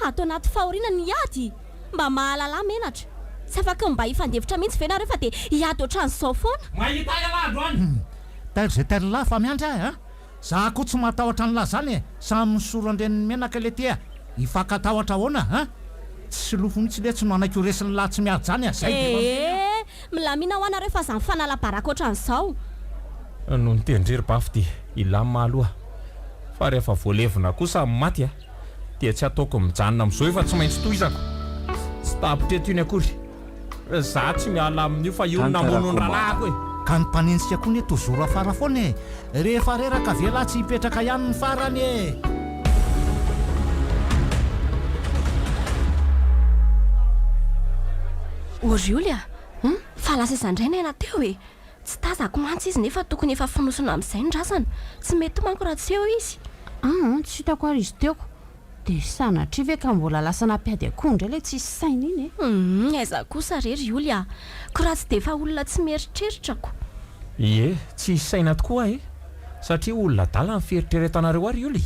Ato anaty fahoriana ny hiady? Mba mahalalà menatra! Tsy afaka mba hifandefitra mihitsy ve nareo fa dia hiady ohatran'izao foana? Mahita ialahy androany! Tairo izay tairo lahy fa miandry ahy a! Za koa tsy matahotra an'lah zany e! Samy misoro an-dreniny menaka letia a! Hifankatahotra ahoana an? Tsy solofo mihitsy letsy no hanaiky ho resin'lah tsy miady zany a! Zay de mba miteny aho. Ee! Milamina hoa nareo fa aza mifanala baraka ohatran'izao. No nitendry ry bafy dia hilamina aloha fa rehefa voalevina kosa ny maty a! Dia tsy ataoko mijanona amin'izao io fa tsy maintsy tohizako. Tsy tapitra eto iny akory. Za tsy miala amin'io fa io no namono ny rahalahiko e! Ka ny mpanenjika koa ne toujours afara foana e! Rehefa reraka ve lah tsy hipetraka ihany ny farany e! Orioly a! Fa lasa aiza indray Naina teo e? Tsy tazako mantsy izy nefa tokony efa fonosina amin'izay ny razana. Tsy mety manko raha tsy eo izy. Aa, tsy hitako ary izy teo ko. Dia sanatria ve ka mbola lasa nampiady akoho indray ilay tsisy saina iny e? Humm, aiza kosa re ry Oly a! Ko raha tsy dia efa olona tsy mieritreritra ko. Ie, tsisy saina tokoa aho e! Satria olona adala ny fieritreretanareo ahy ry Oly.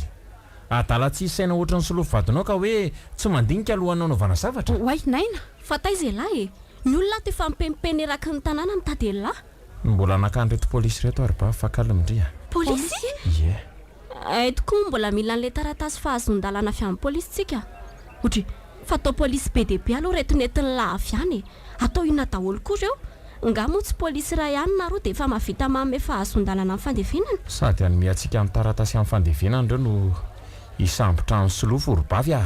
Adala tsisy saina ohatry ny solofo vadinao ka hoe tsy mandinika alohan'ny hanaovana zavatra. Oay, Naina! Fa taiza ialahy e? Ny olona ato efa mipenipeny eraky ny tanàna mitady an'lah. Mbola nakan'ireto polisy ireto ary ba fa calme ndry a! Polisy? Ie. Hay tokoa mbola mila an'ilay taratasy fahazoan-dalàna avy amin'ny polisy tsika. Oudry, fa atao polisy be dia be aloha ireto nentin'lah avy any e! Atao inona daholo koa ireo? Nga moa tsy polisy iray ihany na roa dia efa mahavita manome fahazoan-dalàna amin'ny fandevenana? Sady hanome antsika ny taratasy amin'ny fandevenana ireo no hisambotra an'i Solofo ry bavy a!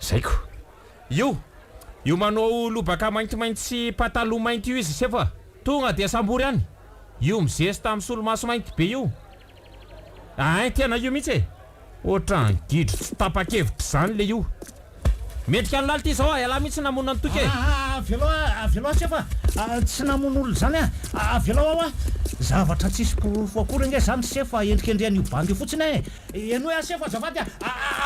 Zaiko. Io! Io manao lobaka maintimainty sy pataloha mainty io izy sefo a! Tonga dia sambory any! Io mizesta amin'ny solomaso mainty be io! Ein tena io mihitsy e! Ohatran'ny gidro tsy tapa-kevitra izany le io! Mendrika ny lalitra izao a! Ialahy mihitsy namono an'i Toky e! Aa avelao aho, avelao aho sefo a! Tsy namono olona izany aho! Avelao aho a! Zavatra tsisy porofo akory ange izany sefo a! Endrikendrehan'io bandy io fotsiny e! Henoy aho sefo azafady a!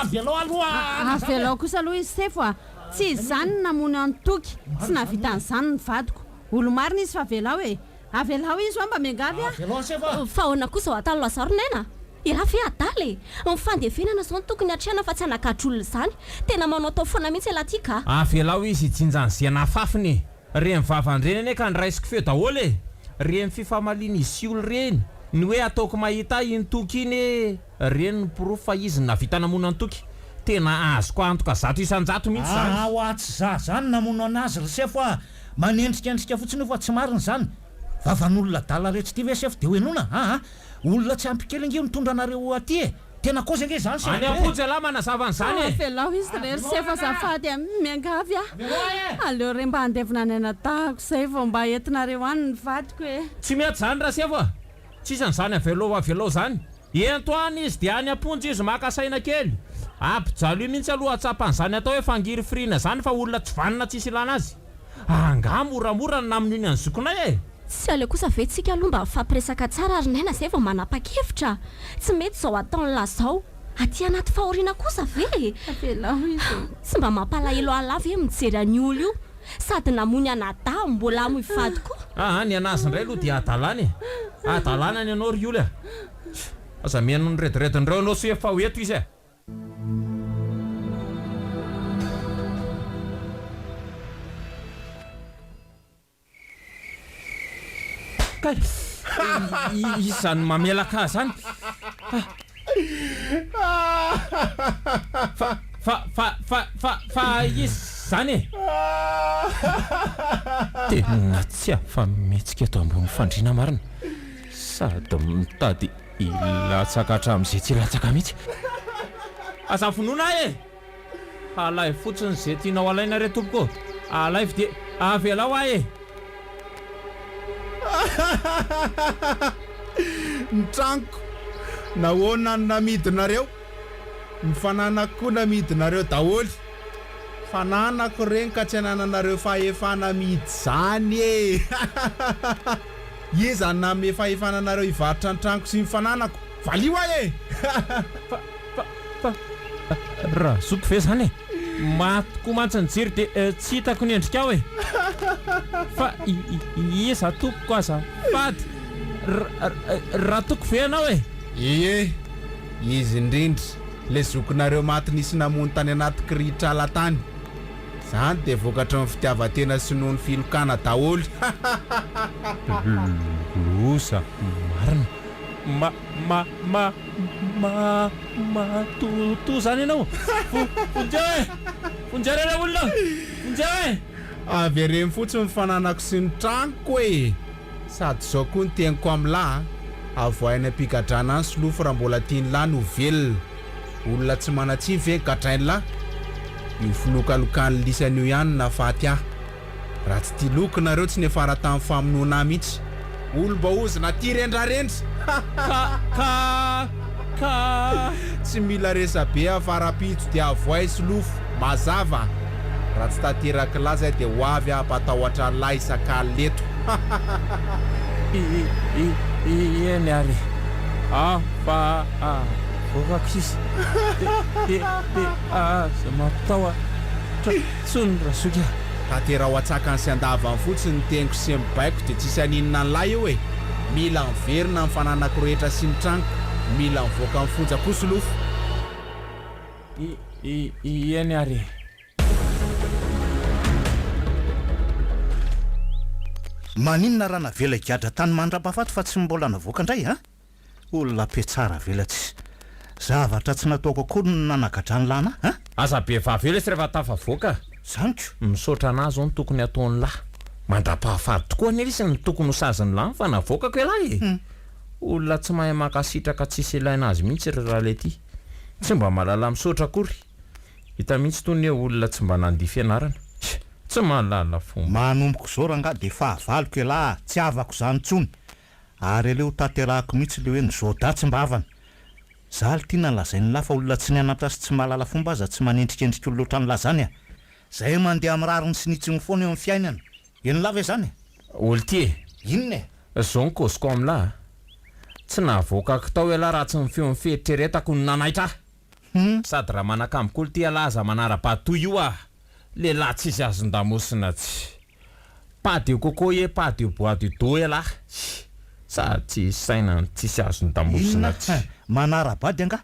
Avelao aloha hanazava e! Avelao kosa aloha izy sefo a! Tsy izy izany no namono an'i Toky, tsy nahavita an'izany ny vadiko. Olo-marina izy fa avelao e! Avelao izy hoa mba miangavy a! Avelao sefo a! Fa ahoana koa izao ataon'i Lazaro Naina? Ialahy ve adala e! Ny fandevenana izao no tokony hatrehana fa tsy hanagadra olona izany. Tena manaotao foana mihitsy ialahy ity ka! Avelao izy hijinja an'izay nafafiny e! Reny vavan-dreny anie ka niraisiko feo daholo e! Reny fifamalian'izy sy olo reny, ny hoe ataoko mahita ahy iny Toky iny e! Reny no porofo fa izy no nahavita namono an'i Toky. Tena azoko antoka 100% mihitsy izany. Aa hoa tsy za zany namono anazy ry sefo a! Manendrikendrika fotsiny io fa tsy marina izany. Vavan'olona adala retsy ity ve sefo de ho henoina aa! Olona tsy ampy kely ange io nitondra anareo aty e! Tena kôzy ange izany sefo Any e! am-ponja ialahy manazava an'izany e! Avelao izy re ry sefo azafady a! Miangavy aho. Aleo re mba handevina ny anadahiko izay vao mba entinareo any ny vadiko e! Tsy mety izany rasefo a! Tsisy an'izany avelao avelao izany. Ento any izy dia any am-ponja izy maka saina kely. Ampijalio mihitsy aloha hahatsapa an'izany atao hoe fangirifiriana izany fa olona tsy vanona tsisy ilana azy. Angaha moramora ny namonoiny an'i zokinay e! Tsy aleo kosa ve tsika aloha mba mifampiresaka tsara ry Naina zay vao manapa-kevitra? Tsy mety izao ataon'lah zao. Aty anaty fahoriana kosa ve e? Avelao izy e. Tsy mba mampalahelo an'lah ve mijery an'io olo io? Sady namono anadahy mbola hamoy vady koa. Aa ny anazy indray aloha dia hadalana e! Hadalana ny anao ry oly a! Aza mihaino ny rediredin'ireo anao soa efa ho eto izy e! Kay! Iza no mamelaka ahy zany? Fa fa fa fa fa fa iza zany e? Tena tsy afa-mihetsika eto ambony fandriana marina. Sady mitady hilatsaka hatramin'izay tsy hilatsaka mihitsy. Aza vonoina ahy e! Alaivo fotsiny ze tianao alaina re tompoko ô! Alaivo dia avelao ahy e! Ny tranoko nahoana no namidinareo? Ny fananako koa namidinareo daholo. Fananako ireny ka tsy anananareo fahefana amidy izany e! Iza no nanome fahefana anareo hivarotra ny tranoko sy ny fananako? Valio ahy e! Fa, fa, fa, Razoky ve izany e? Maty koa mantsy ny jiro dia tsy hitako ny endrikao e! Fa iza tompoko azafady? Ratoky ve ianao e? Ie, izy indrindra, ilay zokinareo maty nisy namono tany anaty kirihitr'ala tany. Izany dia vokatry ny fitiavan-tena sy noho ny filokana daholo. Loza marina. Ma, ma, ma, ma, matotoa izany ianao? Vonjeo e! Vonjeo re ilay olona! Vonjeo e! Avereno fotsiny ny fananako sy ny tranoko e! Sady izao koa ny teniko amin'lah a! Avoahy any am-pigadrana any Solofo raha mbola tian'lah ny ho velona. Olona tsy manan-tsiny ve ny gadrain'lah? Io filokalokan'ny lisany io ihany no nahafaty ahy. Raha tsy tia loko nareo tsy niafara tamin'ny famonoana ahy mihitsy. Olom-baozina tia rendrarendra! Ka ka ka. Tsy mila resabe aho fa rahampitso dia avoay solofo, mazava! Raha tsy tanterak'i lahy zay dia ho avy aho hampatahotra an'lahy isak'alina eto. I i i eny ary aho fa avoakako sisa de de de aza mampitahotra intsony razoky a! Tanteraho an-tsakany sy an-davany fotsiny ny teniko sy ny baiko dia tsisy haninona an'lahy eo e! Mila miverina ny fananako rehetra sy ny tranoko, mila mivoaka ny fonja koa Solofo. I i i eny ary e! Maninona raha navela higadra tany mandrapahafaty fa tsy mbola navoaka indray an? Olona mpiatsara velatsy. Zavatra tsy nataoko akory no nanagadran'i Lana an? Aza be vava eo lesy rehefa tafavoaka. Zany ko. Misaotra anah zao no tokony ataon'lah. Mandrapahafaty tokoa anie lesy no tokony ho sazin'lah fa navoakako elah e! Olona tsy mahay mankasitraka tsisy ilaina azy mihitsy ry ralety. Tsy mba mahalala misaotra akory. Hita mihitsy tony hoe olona tsy mba nandia fianarana. Tsy mahalala fomba. Manomboka izao rangahy dia fahavaloko elah, tsy havako izany intsony. Ary aleo ho tanterahako mihitsy le hoe ny Zoda tsy mba havana. Za ry tiana lazain'lah fa olona tsy nianatra sy tsy mahalala fomba aza tsy manendrikendrika olona ohatran'lah zany a! Zay mandeha amin'ny rariny sy ny hitsiny foana eo amin'ny fiainana. Henon'lah ve zany e? Olty e! Inona e? Zao ny kôziko amin'lah a! Tsy navoakako tao ialahy raha tsy ny feon'ny fieritreretako no nanaitra ahy! Hum. Sady raha manakambo koa lty ialahy aza manara-bady toy io ah! Lehilahy tsisy azon-damosina tsy. Pas de coco et pas de bois de dos ialahy! Sady tsisy saina no tsisy azon-damosina Inona? tsy. Manara-bady angaha?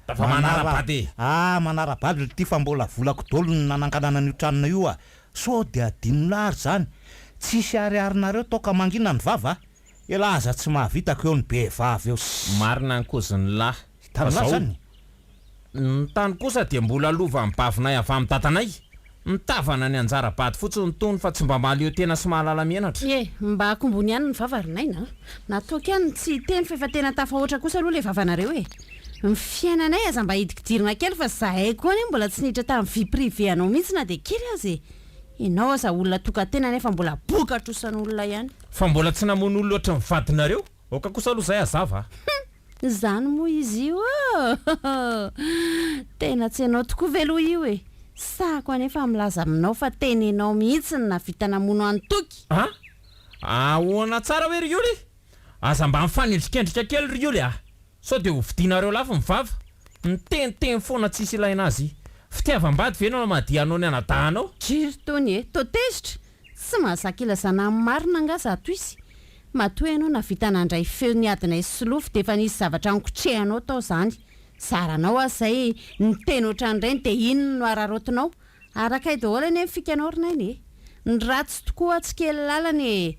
Fa manara-bady e! Ah, manara-bady lty fa mbola volako dolo no nananganana an'io tranona io ah! Sao dia adinon'lah ary zany? Tsisy ariarinareo tao ka mangina ny vava ah! Elah aza tsy mahavita ko eo ny behivavy eo sy. Marina ny kozin'lah. Hitan'lah Fa zao. zany? Ny tany kosa dia mbola lovan'ny bavinay avy amin'ny dadanay. Mitavana ny anjara bady fotsiny tony fa tsy mba mahaleo tena sy mahalala menatra. E! Mba akombony ihany ny vava ry Naina a! Nataoko ihany ny tsy hiteny fa efa tena tafahoatra kosa aloha ilay vavanareo e! Ny fiainanay aza mba hidikidirina kely fa zahay koa anie mbola tsy niditra tamin'ny vie privée anao mihitsy na dia kely aza e! Ianao aza olona tokan-tena nefa mbola boka trosan'olona ihany. Fa mbola tsy namono olona ohatry ny vadinareo? Aoka kosa aloha izay hazava a! Hum! Izany moa izy io ô! Tena tsy ianao tokoa ve aloha io e? Sahako anefa milaza aminao fa tena ianao mihitsy no nahavita namono an'i Toky! An! Ahoana tsara hoe ry Oly? Aza mba mifanendrikendrika kely ry Oly a! Sao dia ho vidianareo lafo ny vava? Miteniteny foana tsisy ilaina azy. Fitiavam-bady ve no hamadihanao ny anadahinao? Dry ry Tony e! Toa tezitra? Tsy mahazaka ilazana ny marina angaha zato izy? Matoa ianao nahavita nandray feo ny adinay sy Solofo dia efa nisy zavatra nokotrehanao tao izany. Zaranao aza izay niteny ohatran'ireny dia inona no araraotinao? Arakay daholo anie ny fikanao ry Naina e! Ny ratsy tokoa tsy kely lalana e!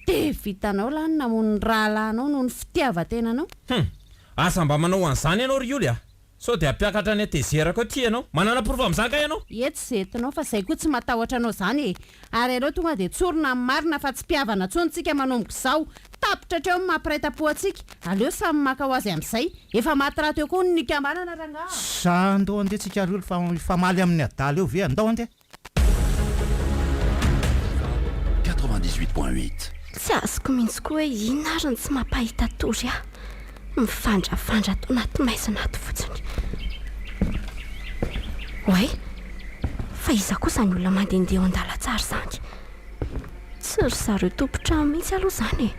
Dia vitanao lahy ny namono ny rahalahinao noho ny fitiavan-tenanao? Hum! Aza mba manao an'izany ianao ry Oly a! Sao dia hampiakatra ny hatezerako eo ty ianao? Manana porofo amin'izany kay ianao? Etsy izay entinao fa izay koa tsy matahotra anao izany e! Ary aleo tonga dia tsorina ny marina fa tsy mpihavana intsony tsika manomboka izao! Tapitra hatreo ny maha mpiray tampo antsika! Aleo samy maka ho azy amin'izay! Efa maty rahateo koa ny nikambanana rangaha! Sa andao andeha tsika ry olo fa hifamaly amin'ny adala eo ve? Andao andeha! 98.8. Tsy azoko mihitsy koa hoe inona ary no tsy mampahita tory ahy. Mifandrafandra ato anaty maizina ato fotsiny. Oay! Fa iza koa izany olona mandehandeha eo an-dalantsara izany? Tsy ry zareo tompon-trano mihitsy aloha izany e!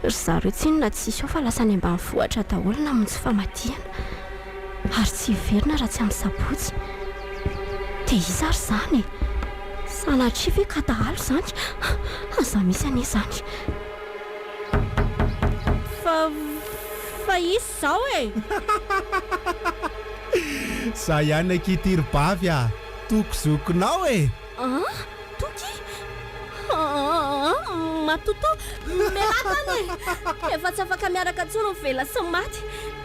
Ry zareo tsinona tsisy ao fa lasa any ambanivohitra daholo namonjy famadihana. Ary tsy hiverina raha tsy amin'ny sabotsy. Dia iza ary izany e? Sanatria ve ka dahalo izany? Aza misy anie izany. Fa, fa iza izao e? Za ihany akia ity ry bavy a! Toky zokinao e! An? Toky? Aa! Matotoa! Mialà tany e! Efa tsy afaka miaraka intsony ny velona sy ny maty.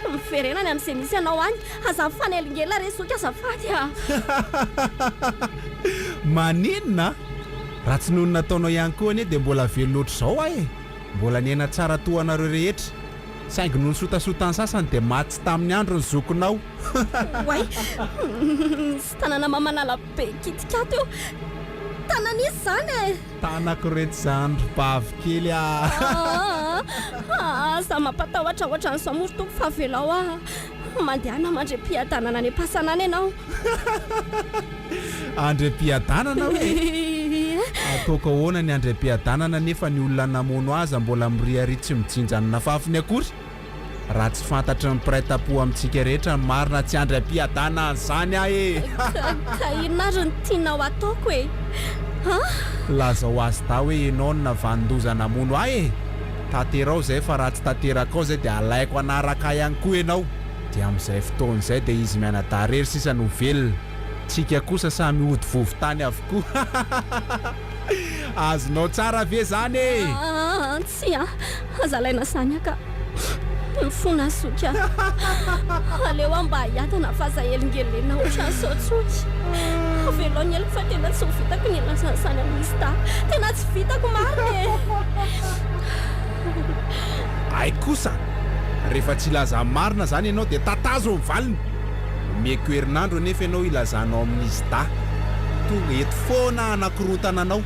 Miverena any amin'izay misy anao any. Aza mifanelingelina re zoky azafady a! Maninona? Raha tsy noho ny nataonao ihany koa anie dia mbola velona ohatr'izao aho e! Mbola niaina tsara toa anareo rehetra. Saingy noho ny sotasotan'ny sasany dia maty tsy tamin'ny andro ny zokinao. Oay! Misy tanana mamanala be kitika ato eo. Tanan'iza izany e? Tanako reto izany ry bavy kely a! Aa! Aza mampatahotra ohatran'izao moa ry Tompo fa avelao aho. Mandehana mandriam-piadanana any am-pasana any ianao. Andriam-piadanana hoe? Ataoko ahoana ny andriam-piadanana nefa ny olona namono aza mbola miriaria tsy mijinja ny nafafiny akory? Raha tsy fantatry ny mpiray tampo amintsika rehetra ny marina tsy andriam-piadanana an'izany aho e! Ka, ka inona ary no tianao hataoko e? An? Lazao azy dahy hoe ianao no navanon-doza namono ahy e! Tanterao izay fa raha tsy tanterakao izay dia alaiko hanaraka ahy ihany koa ianao. Dia amin'izay fotoana izay dia izy mianadahy irery sisa no velona. Tsika kosa samy hody vovo-tany avokoa. Azonao tsara ve izany e? Aa tsia, aza alaina izany aho ka. Mifona zoky a. Aleo aho mba hiadana fa aza helingelenina ohatran'izao intsony. Avelao ny heloko fa tena tsy ho vitako ny hilaza an'izany amin'i Mista. Tena tsy vitako marina e! Hay kosa! Rehefa tsy hilaza ny marina izany ianao dia tatazo ny valiny! Omeko herinandro anefa ianao hilazanao amin'izy dahy. Tonga eto foana aho hanakorontana anao.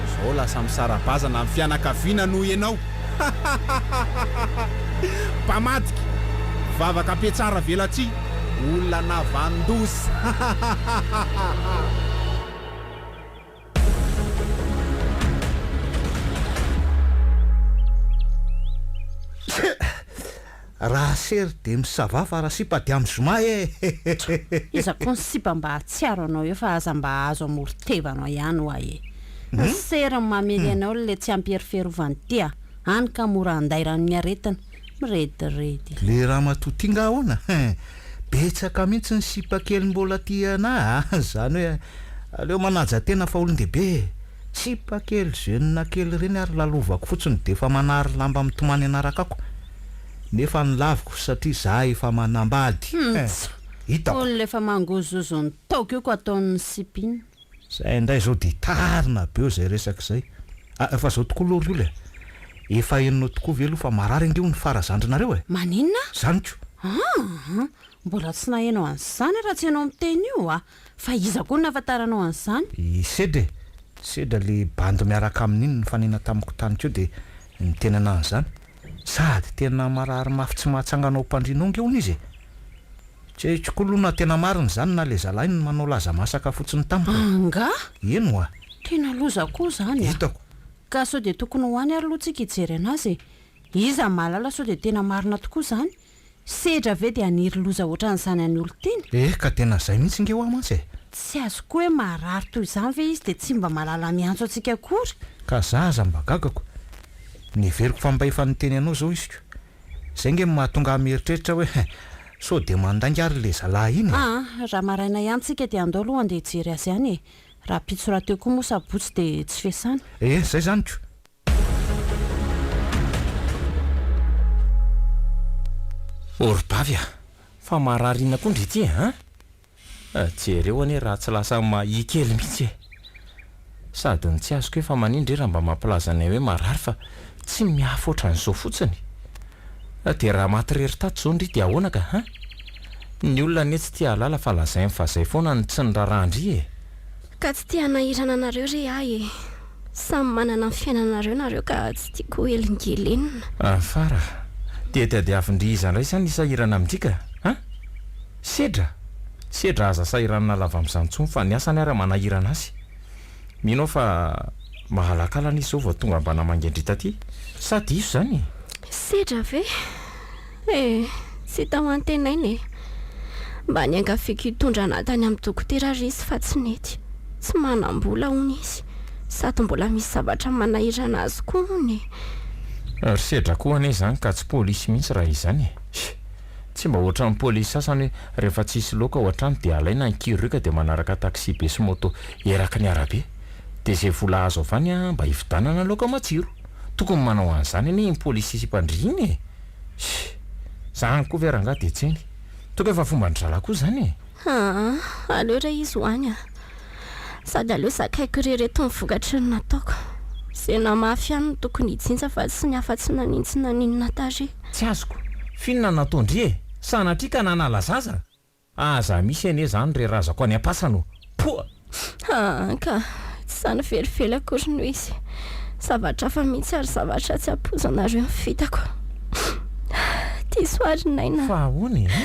Izao lasa misara-bazana ny fianakaviana noho ianao! Mpamadika! Mpivavaka mpiatsara velatsihy! Olona navanon-doza! Raha sery dia misavà fa raha sipa dia amin'ny zoma e! Iza koa ny sipa mba hahatsiaro anao eo fa aza mba azo amoron-tevanao ihany hoa e! Ny sery no mamely anao le tsy ampy hery fiarovana ity a! Any ka mora andairan'ny aretina. Mirediredy. Le ramatoa ty nga ahoana? Betsaka mihitsy ny sipa kely mbola tia anah a! Zany hoe aleo manaja tena fa olon-dehibe e! Sipa kely jeune kely ireny ary lalovako fotsiny de efa manary lamba mitomany hanaraka ako. Nefa ny laviko satria za efa manambady. Mts! Hitako. Olona efa mangozozo ny taoko io ko ataon'ny sipina. Zay indray zao dia tarina be eo zay resaka izay. Ah, fa zao tokoa aloha ry ola e. Efa henonao tokoa ve aloha fa marary ange hono fara zandrinareo e? Maninona? Zany ko. Aa! Mbola tsy naheno an'izany raha tsy ianao miteny io a! Fa iza koa no nahafantaranao an'izany? I Sedra e! Sedra le bandy miaraka aminy iny nifanena tamiko tany koa dia niteny anah an'izany. Sady tena marary mafy tsy mahatsangana ao am-pandriana ao nge hono izy e! Tsy haiko koa aloha na tena marina izany na le zalahy no manao laza masaka fotsiny tamiko e! Angaha? Eny oa! Tena loza koa izany a! Hitako. Ka sao dia tokony ho any ary aloha tsika hijery anazy e! Iza mahalala sao dia tena marina tokoa izany? Sedra ve dia haniry loza ohatran'izany any olon-tiany? Eh ka tena zay mihitsy nge hoa mantsy e! Tsy azoko hoe marary toy izany ve izy dia tsy mba mahalala miantso antsika akory? Ka za aza mba gagako. Neveriko fa mba efa niteny anao zao izy ko. Zay nge no mahatonga ahy mieritreritra hoe sao dia mandainga ary le zalahy iny e! Aa, raha maraina ihany tsika dia andao aloha handeha hijery azy any e! Rahampitso rahateo koa moa sabotsy dia tsy fiasana. Eh zay zany ko! Ô ry bavy a! Fa marary inona koa ndry ity e an? Jereo anie raha tsy lasa mahia kely mihitsy e! Sady ny tsy azoko hoe fa manin ndry raha mba mampilaza anay hoe marary fa tsy mihafy ohatran'izao fotsiny? Dia raha maty rery tato izao ndry dia ahoana ka an? Ny olona anie tsy tia hahalala fa lazainy fa zay foana no tsy niraharahan-dry e! Ka tsy te hanahirana anareo re ahy e! Samy manana ny fiainanareo nareo ka tsy tiako ho helingelenina. Fara, dia tadiavin-dry iza indray izany hisahirana amin-dry ka? An? Sedra? Sedra aza sahiranina lava amin'izany intsony fa ny asany ara manahirana azy. Mino aho fa mahalakalana izy izao vao tonga mba namangy an-dry taty. Sa diso izany e? Sedra ve? Eh, tsy hita ho antenaina e. Mba niangaviako hitondra anà tany amin'ny dokotera ary izy fa tsy nety. Tsy manam-bola hono izy. Sady mbola misy zavatra manahirana azy koa hono e. Ry sedra koa anie izany ka tsy polisy mihitsy raha izany e. Tsy mba ohatran'ny polisy sasany hoe rehefa tsisy laoka ao an-trano dia alaina ny kirioka dia manaraka taxi be sy moto eraky ny arabe. Dia izay vola azo avy any mba hividanana laoka matsiro. Tokony manao an'izany anie iny polisy sipan-dry iny e! Sh! Zany koa ve rangahy dia tseny? Toka efa fomban-dry zalahy koa zany e! Aa! Aleo re izy ho any a! Sady aleo zakaiko irery eto ny vokatry ny nataoko. Izay namafy ihany no tokony hijinja fa tsy ny hafa tsy nanintsy naninona tarehy. Tsy azoko! F'inona no nataon-dry e? Sanatria ka nanala zaza? Aza misy anie zany re razako any am-pasana o! Poa! Aa ka! Tsy izany velively akory no izy. Zavatra hafa mihitsy ary zavatra tsy ampoizanareo ny vitako. Diso àry Naina. Fa ahoana e?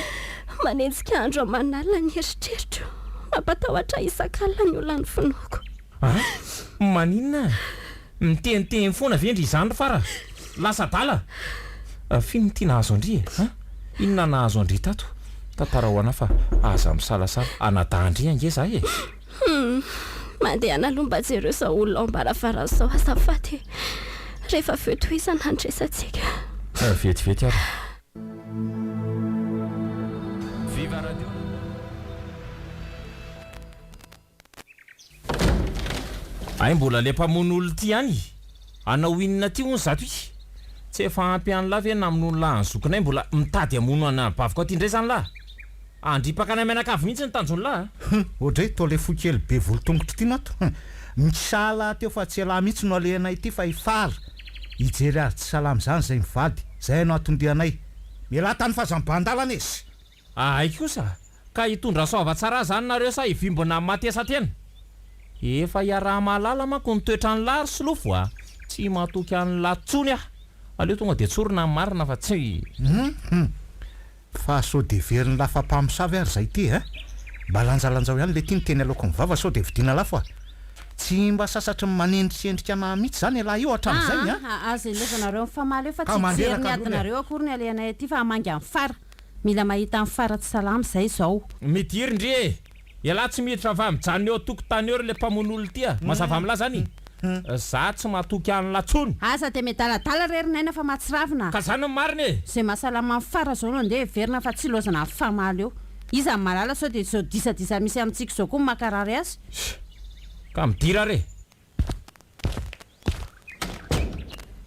Manenjika andro aman'alina ny eritreritro. Mampatahotra ahy isak'alina ny olan'ny finoako. An? Maninona? Miteniteny foana ve ndry izany ry Fara? Lasa adala! F'inona ity nahazo an-dry e? An? Inona nahazo an-dry tato? Tantarao anah fa aza misalasala, anadahin-dry ange za e! Hum! Mandehana aloha mba jereo izao olona ao am-baravarana izao azafady e! Rehefa avy eo tohizana ny resatsika. Vetivety ary. Viva radio. Hay mbola le mpamono olona ity ihany. Hanao inona aty hono zato izy? Tsy efa ampy an'lah ve namonoan'lah an'i zokinay mbola mitady hamono anabaviko aty indray zany lah? Handripaka anay mianakavy mihitsy ny tanjon'lah a! Hum, oadray toa le fohy kely be volo-tongotra ity nato hum. Mikisala teo fa tsy elah mihitsy no alehanay ity fa i Fara hijery azy tsy salama izany izay mivady, zay no atondianay. Mialà tany f'aza mibahan-dalana e! Ahay kosa ka hitondra soava tsara zany nareo sa hivimbina amin'ny matesatena? Efa iaraha-mahalala manko ny toetran'lah ry solofo a! Tsy matoky an'lah tsony aho! Aleo tonga dia tsorina ny marina fa tsy. Hum! Fa sao dia heverin'lah fa mpamosavy ary zay ty eh? Mba lanjalanjao ihany letia ny teny aloaky ny vava sao dia vidiana lafo a! Tsy mba sasatry ny manendrikendrika anah mihitsy zany elah io hatramin'izay a! Aa! Aza ilaozanareo mifamaly eo fa Ka tsy hijery mandreraka ny aloha e! adinareo akory ny alehanay aty fa hamangy an'i Fara. Mila mahita an'i Fara tsy salama izay izao. Midiry ndry e! Ialahy tsy miditra fa mijanona eo an-tokotany eo ry le mpamono olona ity a! Mazava amin'lah zany? Za tsy matoky an'lah tsony! Aza dia miadaladala re ry Naina fa mahatsiravina a! Ka zany no marina e! Izay mahasalama an'i Fara izao no andeha heverina fa tsy ilaozana mifamaly eo. Iza no mahalala sao dia izao disadisa misy amintsika izao koa no mankarary azy? Ka midira re!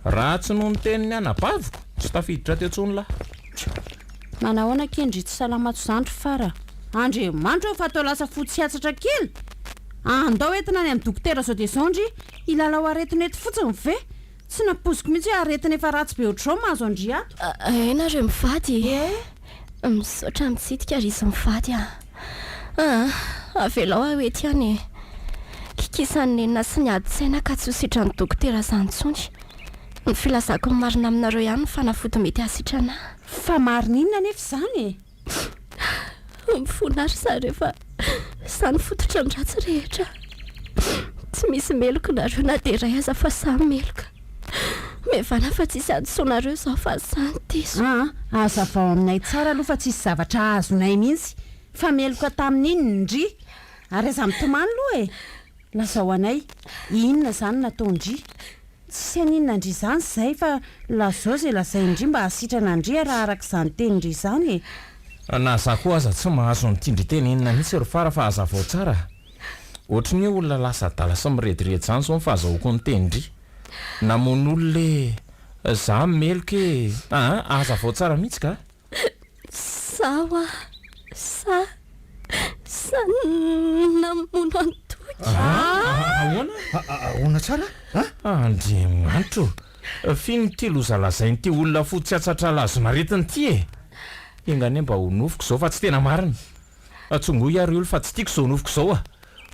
Raha tsy noho ny tenin'ny anabaviko, tsy tafiditra teo intsony lahy. Manahoana akia ndry tsy salama ato zandry Fara? Andriamanitra ô fa toa lasa fotsy hatsatra kely! Andao entina any amin'ny dokotera zao dia izao ndry, hilalao aretina eto fotsiny ve? Tsy nampoiziko mihitsy hoe aretina efa ratsy be ohatr'izao mahazo an-dry ato. Hay nareo mivady e! Misaotra mitsidika ry izy mivady a! Aa! Avelao aho eto ihany e! Kikisan'ny nenina sy ny adin-tsaina ka tsy ho sitran'ny dokotera izany intsony. Ny filazako ny marina aminareo ihany no fanafody mety hahasitrana ahy. Fa marina inona anefa izany e? Mifona ry zareo fa za no fototra ny ratsy rehetra. Tsy misy meloka nareo na dia iray aza fa samy meloka. Mihavana fa tsisy hadisoanareo izao fa za no diso. Aa, hazavao aminay tsara aloha fa tsisy zavatra azonay mihitsy fa meloka tamin'inona ndry? Ary aza mitomany aloha e! Lazao anay, inona izany nataon-dry? Tsisy haninona an-dry izany izay fa lazao izay lazain-dry mba hahasitrana an-dry raha araka izany tenin-dry izany e! Na za koa aza tsy mahazo ny tian-dry tenenina mihitsy ry Fara fa hazavao tsara a! Ohatry ny hoe olona lasa adala sy mirediredy izany izao ny fahazahoako ny tenin-dry. Namono olona e! Za meloka e! Aa hazavao tsara mihitsy ka! Za hoa sa sa namono an'i Toky. Ahoana? Ahoana tsara a? Andriamanitra o! F'inona ity loza lazain'ity olona fotsy hatsatra lazon'aretina ity e? Enga anie mba ho nofiko izao fa tsy tena marina. Tsongoy ary olo fa tsy tiako izao nofiko izao a!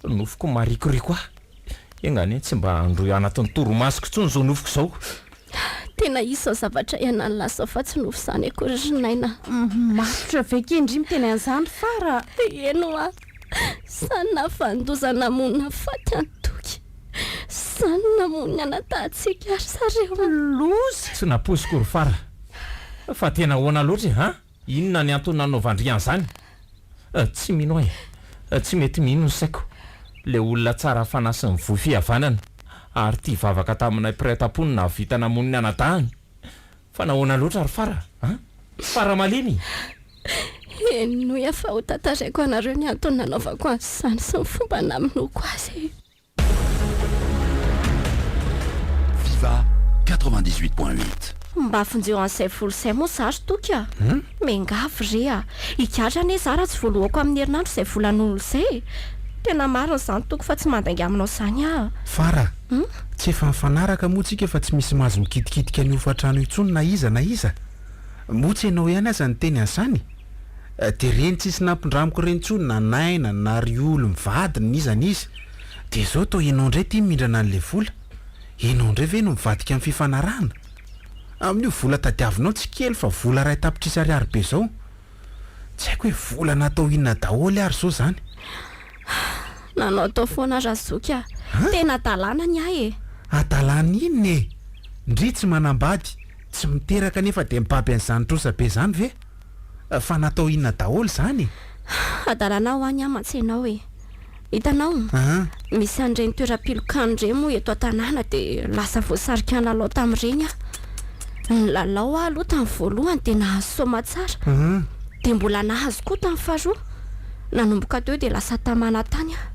Nofiko marikoriko ahy. Enga anie tsy mba handrohy anatin'ny torimasoko intsony izao nofiko izao. Tena izy izao zavatra iainan'lah izao fa tsy nofy izany akory ry Naina a. Matotra ve kay ndry miteny an'izany Fara a? Eny hoa, zany nahavanon-doza namono nahafaty an'i Toky, zany namono ny anadahintsika ry zareo a. Loza! Tsy nampoiziko ry Fara fa tena ahoana loatra e, an? Inona ny antony nanaovan-dry an'izany? Tsy mino aho e! Tsy mety mino ny saiko. Ilay olona tsara fanahy sy nivoy fihavanana ary tia vavaka taminay mpiray tampo no nahavita namono ny anadahiny. Fa nahoana loatra ry Fara a? Fara malemy! Henoy aho fa ho tantaraiko anareo ny antony nanaovako an'izany sy ny fomba namonoako azy e! Viva 98.8. Mba vonjeo an'izay vola izay moa za ry Toky a! Miangavy re a! Higadra anie za raha tsy voalohako amin'ny herinandro izay volan'olona izay e! Tena marina izany Toky fa tsy mandainga aminao izany aho. Fara, tsy efa nifanaraka moa tsika fa tsy misy mahazo mikitikitika ny hofantrano intsony na iza na iza? Moa tsy ianao ihany aza niteny an'izany? Dia reny tsisy nampindramiko reny intsony na Naina na ry olo mivady n'iza n'iza. Dia zao toa enao ndray ty mindrana an'le vola. Enao ndray ve no mivadika amin'ny fifanarahana? Amin'io vola tadiavinao tsy kely fa vola iray tapitrisa ariary be zao. Tsy haiko hoe vola natao inona daholo ary zao zany. Nanao tao foana razoky a! Tena adalàna ny ahy e! Adalàna inona e? Ndry tsy manambady, tsy miteraka nefa dia mibaby an'izany trosa be zany ve? Fa natao inona daholo izany e? Hadalana ho any aho mantsy ianao e! Hitanao? Misy an'ireny toeram-pilokana ireny moa eto an-tanàna dia lasa voasarika nilalao tamin'ireny aho. Nilalao aho aloha tamin'ny voalohany dia nahazo soamatsara. Dia mbola nahazo koa tamin'ny faharoa. Nanomboka teo dia lasa tamana tany aho.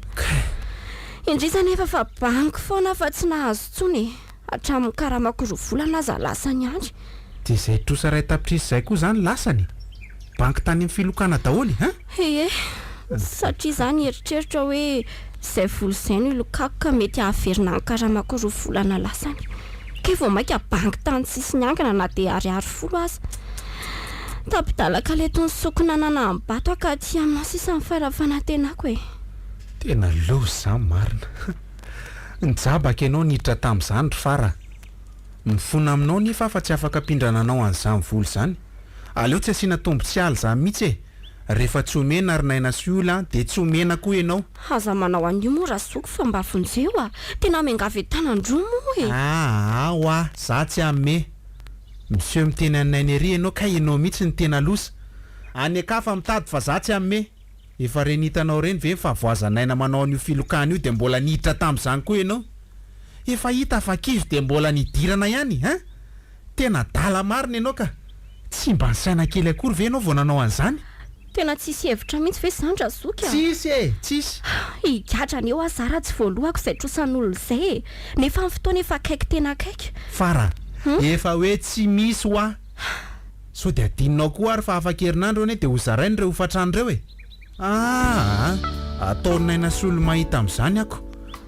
Indrisy anefa fa banky foana aho fa tsy nahazo intsony e! Hatramin'ny karamako roa volana aza lasany any. Dia izay trosa iray tapitrisa izay koa izany lasany? Banky tany amin'ny filokana daholo hein? Ie, satria izaho nieritreritra hoe izay vola izay no hilokako ka mety hahaverina ny karamako roa volana lasany. Kay vao mainka banky tany tsisy niankina na dia ariary folo aza. Tapi-dalaka leto ny sokina nanaham-bato aho ka aty aminao sisa ny fara-fanantenako e. Tena loza izany marina. Nijabaka ianao niditra tamin'izany ry Fara a! Mifona aminao nefa aho fa tsy afaka ampindrana anao an'izany vola izany. Aleo tsy asiana tombo-tsialy izany mihitsy e! Rehefa tsy omena ry Naina sy Oly an, dia tsy omena koa ianao. Aza manao an'io moa razoky fa mba vonjeo a! Tena miangavy an-tanan-droa moa e! Aa hoa, za tsy hanome. Miseho miteny an'i Naina ery ianao kay ianao mihitsy no tena loza. Any an-kafa mitady fa za tsy hanome. Efa reny hitanao reny ve ny fahavoazan'aina manao an'io filokana io dia mbola niditra tamin'izany koa ianao? Efa hita fa kizo dia mbola nidirana ihany hein? Tena adala marina ianao ka! Tsy mba nisaina kely akory ve ianao vao nanao an'izany? Tena tsisy hevitra mihitsy ve izany Razoky a? Tsisy e! Tsisy! Higadra anie hoa za raha tsy voalohako izay trosan'olona izay e! Nefa ny fotoana efa akaiky tena akaiky. Fara, efa hoe tsy misy hoa! Sao dia adinonao koa ary fa afaka herinandro anie dia hozaraina ireo hofantrano ireo e! Aa! Ataon'i Naina sy olo-mahita amin'izany ako.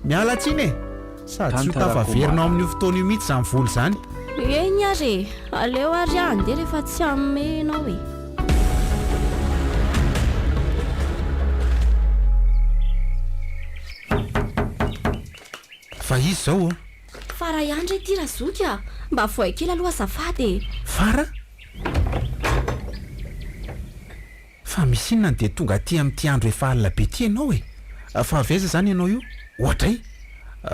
Miala tsiny e! Sady tsy ho tafaverina ao amin'io fotoana io mihitsy izany vola izany. Eny ary e! Aleo ary aho handeha rehefa tsy hanome ianao e! Fa iza izao ô? Fara ihany re ity razoky a! Mba vohay kely aloha azafady e! Fara? Fa misy inona dia tonga aty amin'ity andro efa alina be ity ianao e? Fa avy aiza izany ianao io? Oadray!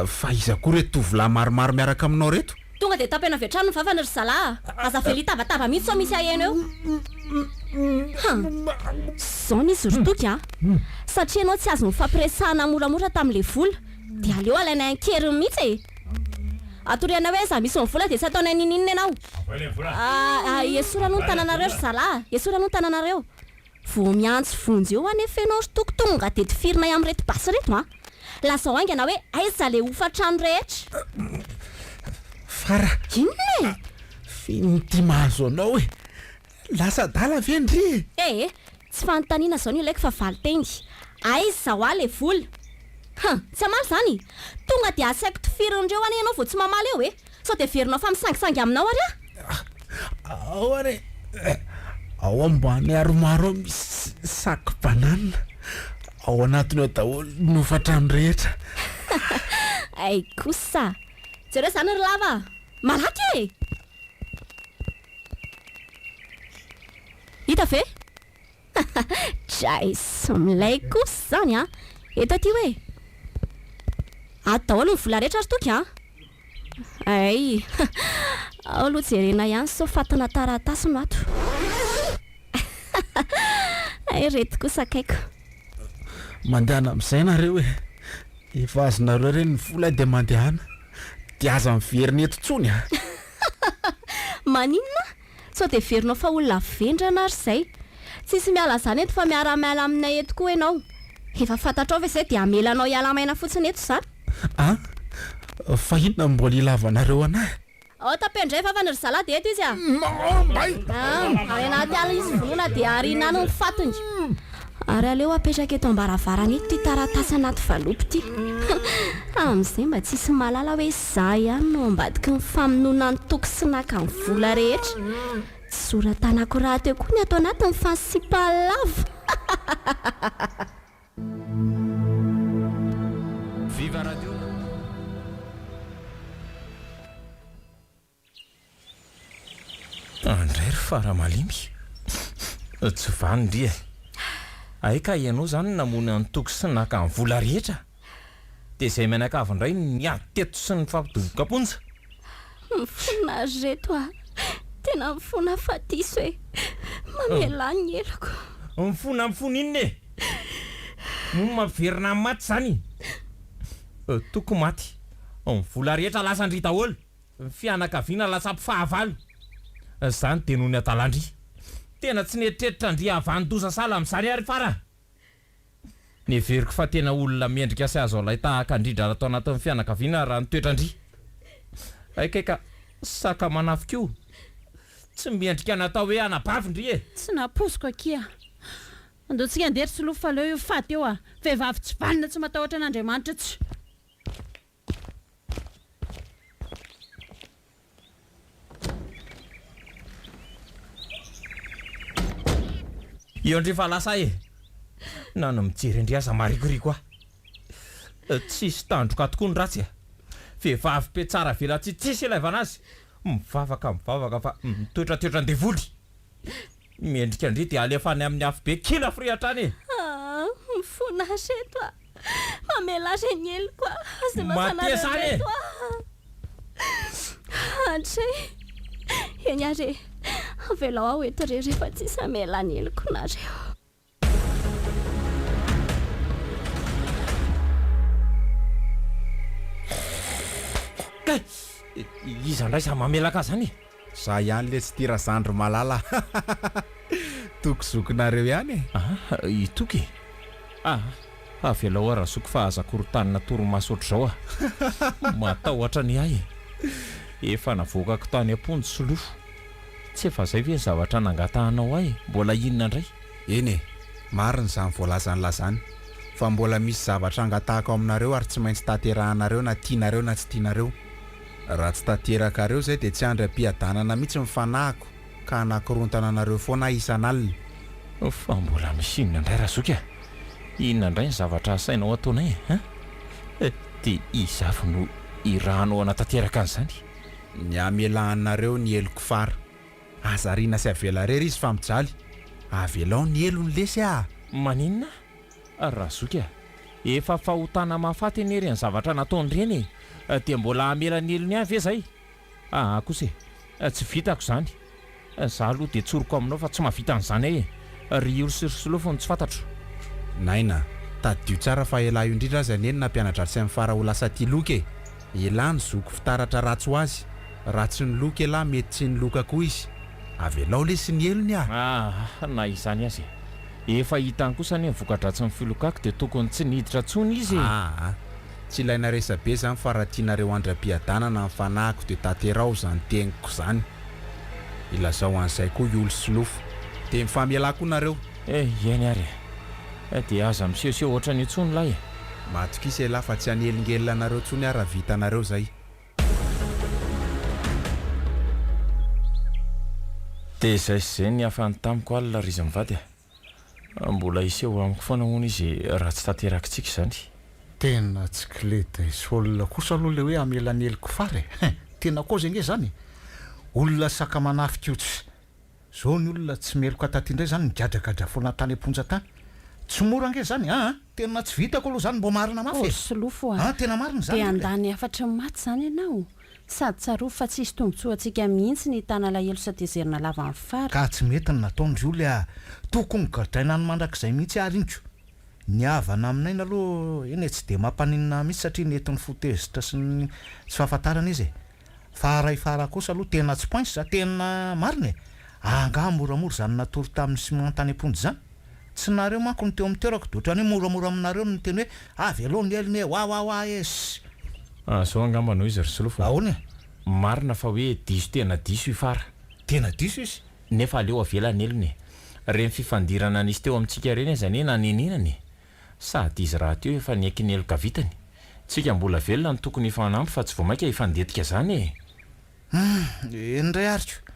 Fa iza koa ireto tovolahy maromaro miaraka aminao ireto? Tonga dia tapeno avy hatrany ny vavany ry zalahy a! Aza avela hitabataba mihitsy sao misy haheno eo. Han! Zao ny izy ry Toky a! Satria ianao tsy azo nifampiresahana moramora tamin'ilay vola dia aleo alainay an-keriny mihitsy e! Atorianay hoe aiza misy ny vola dia tsy ataonay n'inon'inona ianao. Ah, esory aloha ny tananareo ry zalahy a! Esory aloha ny tananareo. Vao miantso vonjy eo anefa ianao ry Toky tonga dia tifirinay amin'ireto basy ireto an! Lazao haingana hoe aiza ilay hofan-trano rehetra. Fara. Inona e? F'inona ity mahazo anao e? Lasa adala ve ndry e? Eh! Tsy fanontaniana izao no ilaiko fa valinteny. Aiza hoa le vola? Hum! Tsy hamaly izany? Tonga dia asaiko tifirin'ireo anie ianao vao tsy mamaly eo e! Sao dia heverinao fa misangisangy aminao ary aho? Ao ary e! Ao ambany armoire ao misy sac banane. Ao anatiny ao daholo ny hofantrano rehetra. Hay kosa! Jereo izany ry lava a! Malaky e! Hita ve? Jais, milay kosa izany an! Eto aty hoe! Ato daholo ny vola rehetra ry Toky an! Hay! Ao aloha jerena ihany sao fatina taratasy no ato. Hay ireto kosa akaiko. Mandehana amin'izay nareo e! Efa azonareo ireny ny vola dia mandehana. Dia aza miverina eto intsony a! Maninona? Sao dia heverinao fa olona vendrana ary izay? Tsisy miala izany eto fa miara-miala aminay eto koa ianao. Efa fantatrao ve izay dia hamela anao hiala maina fotsiny eto izany? An! Fa inona no mbola ilavanareo anah? Ao tapeno indray vavany ry zalahy dia eto izy a! An! Any anaty ala izy vonoina dia ariana any ny fatiny. Ary aleo apetraka eto ambaravarana eto ity taratasy anaty valopy ity. Amin'izay mba tsisy mahalala hoe izaho ihany no ao ambadiky ny famonoana an'i Toky sy naka ny vola rehetra. Tsy soratanako rahateo koa ny ato anatiny fa ny sipa lava. Viva radio. Andray ry fara malemy. Tsy vanona ndry e. Hay ka ianao izany no namono an'i Toky sy naka ny vola rehetra. Dia izay mianakavy indray no niady teto sy nifampidoboka am-ponja. Mifona ry reto a! Tena mifona fa diso e! Mamelà ny heloko. Mifona mifona inona e? Moa mampiverina ny maty izany? Toky maty. Ny vola rehetra lasan-dry daholo. Ny fianakaviana lasa mpifahavalo. Izany dia noho ny adalan-dry. Tena tsy nieritreritra an-dry hahavanon-doza sahala amin'izany aho ry Fara. Neveriko fa tena olona mendrika sy azo alain-tahaka indrindra ato anatin'ny fianakaviana raha ny toetran-dry. Hay kay ka saka manafika io. Tsy mendrika ny atao hoe anabavy ndry e! Tsy nampoiziko akia. Andao tsika andeha ry Solofo fa aleo io faty eo a! Vehivavy tsy vanona tsy matahotra an'Andriamanitra tsy. Eo ndry fa lasa e! Na ny mijery ndry aza marikoriko ahy. Tsisy tandroka tokoa ny ratsy a! Vehivavy be tsara velatsihy tsisy ilaivana azy! Mivavaka mivavaka fa mitoetratoetra an-devoly! Mendrika ndry dia alefa any amin'ny afobe kila firehatra any e! Ah, mifona reto a! Mamelà re ny heloko a! Aza Matesa lasanareo any e! reto a! Andry! Eny ary e! Avelao aho eto re rehefa tsisy hamela ny heloko nareo. Kay! Iza indray izany mamelaka ahy izany e? Za ihany letsy ity razandry malala Toky zokinareo ihany e. Ah, i Toky e! Ah, avelao aho razoky fa aza korontanina torimaso ohatr'izao ah! Matahotra ny ahy e! Efa navoakako tany am-ponja Solofo. Tsy efa izay ve ny zavatra nangatahanao ahy e? Mbola inona indray? Eny e! Marina izany voalazan'lah izany, fa mbola misy zavatra angatahako aminareo ary tsy maintsy tanterahanareo na tianareo na tsy tianareo. Raha tsy tanterakareo izay dia tsy handry am-piadanana mihitsy ny fanahiko ka hanakorontana anareo foana aho isan'alina. Fa mbola misy inona indray Razoky a? Inona indray ny zavatra asainao ataonay e? Hein? Dia iza avy no irahanao hanatanteraka an'izany? Ny hamelanareo ny heloko fara. Aza ariana sy avela irery izy fa mijaly. Avelao ny helony lesy ah! Maninona Razoky a! Efa fahotana mahafaty anie ireny zavatra nataony ireny e! Dia mbola hamela ny helony ihany ve zay? Aa kosa e! Tsy vitako izany! Za aloha dia tsoriko aminao fa tsy mahavita an'izany aho e! Ry Iory sy ry Solofo no tsy fantatro. Naina, tadidio tsara fa elah io indrindra aza anie no nampiana-dratsy an'i Fara ho lasa tia loka e! Elah ny zoky fitaratra ratsy ho azy, raha tsy niloka elah mety tsy niloka koa izy. Avelao lesy ny helony ah! Aa na izany aza e! Efa hitany kosa anie ny voka-dratsin'ny filokako dia tokony tsy niditra intsony izy e! Aa tsy ilaina resa-be zany fa raha tianareo handram-piadanana ny fanahiko dia tanteraho izany teniko izany. Ilazao an'izay koa i Olo sy Lofo. Dia mifamelà koa nareo. Eh eny ary e! Dia aza misehoseho ohatran'io intsony lahy e! Matokisa elah fa tsy hanelingelina anareo intsony aho raha vitanareo izay. Dia izay sy izay ny hafany tamiko alina ry izy mivady a! Mbola hiseho amiko foana hono izy raha tsy tanterakitsika izany. Tena tsy clé de sol kosa aloha le hoe hamela ny heloko fara e! Tena kozy ange zany e! Olona saka manafika io tsy. Zao ny olona tsy meloka taty indray zany migadragadra foana tany am-ponja tany. Tsy mora ange zany aa! Tena tsy vitako aloha zany mbô marina mafy Oh e! Solofo Aa a! tena marina zany Dia ry olona e! handany hafatry ny maty zany ianao? Sady tsarovy fa tsisy tombotsoantsika mihitsy ny hitana alahelo sy hatezerana lava ny fara. Ka tsy mety ny nataony ry oly a! Tokony gadraina any mandrakizay mihitsy ary iny ko! Ny havana amin'aina aloha eny e tsy dia mampaninona ahy mihitsy satria nentin'ny fo tezitra sy ny tsy fahafantarana izy e! Fa raha i Fara kosa aloha tena tsy poince a! Tena marina e! Angaha moramora izany natory tamin'ny ciment tany am-ponja izany? Tsy nareo manko no teo amin'ny toerako dia ohatran'ny hoe moramora aminareo ny miteny hoe avelao ny helony e! Wa wa wa e! Ss. Zao angamba no izy ry Solofo a! Ahoana e? Marina fa hoe diso tena diso i Fara. Tena diso izy? Nefa aleo avela ny helony e! Ireny fifandirana nisy teo amintsika ireny aza anie nanenenana e! Sady izy rahateo efa niaiky ny heloka vitany. Tsika mbola velona no tokony hifanampy fa tsy vao mainka hifandetika zany e! Humm, eny indray ary ko!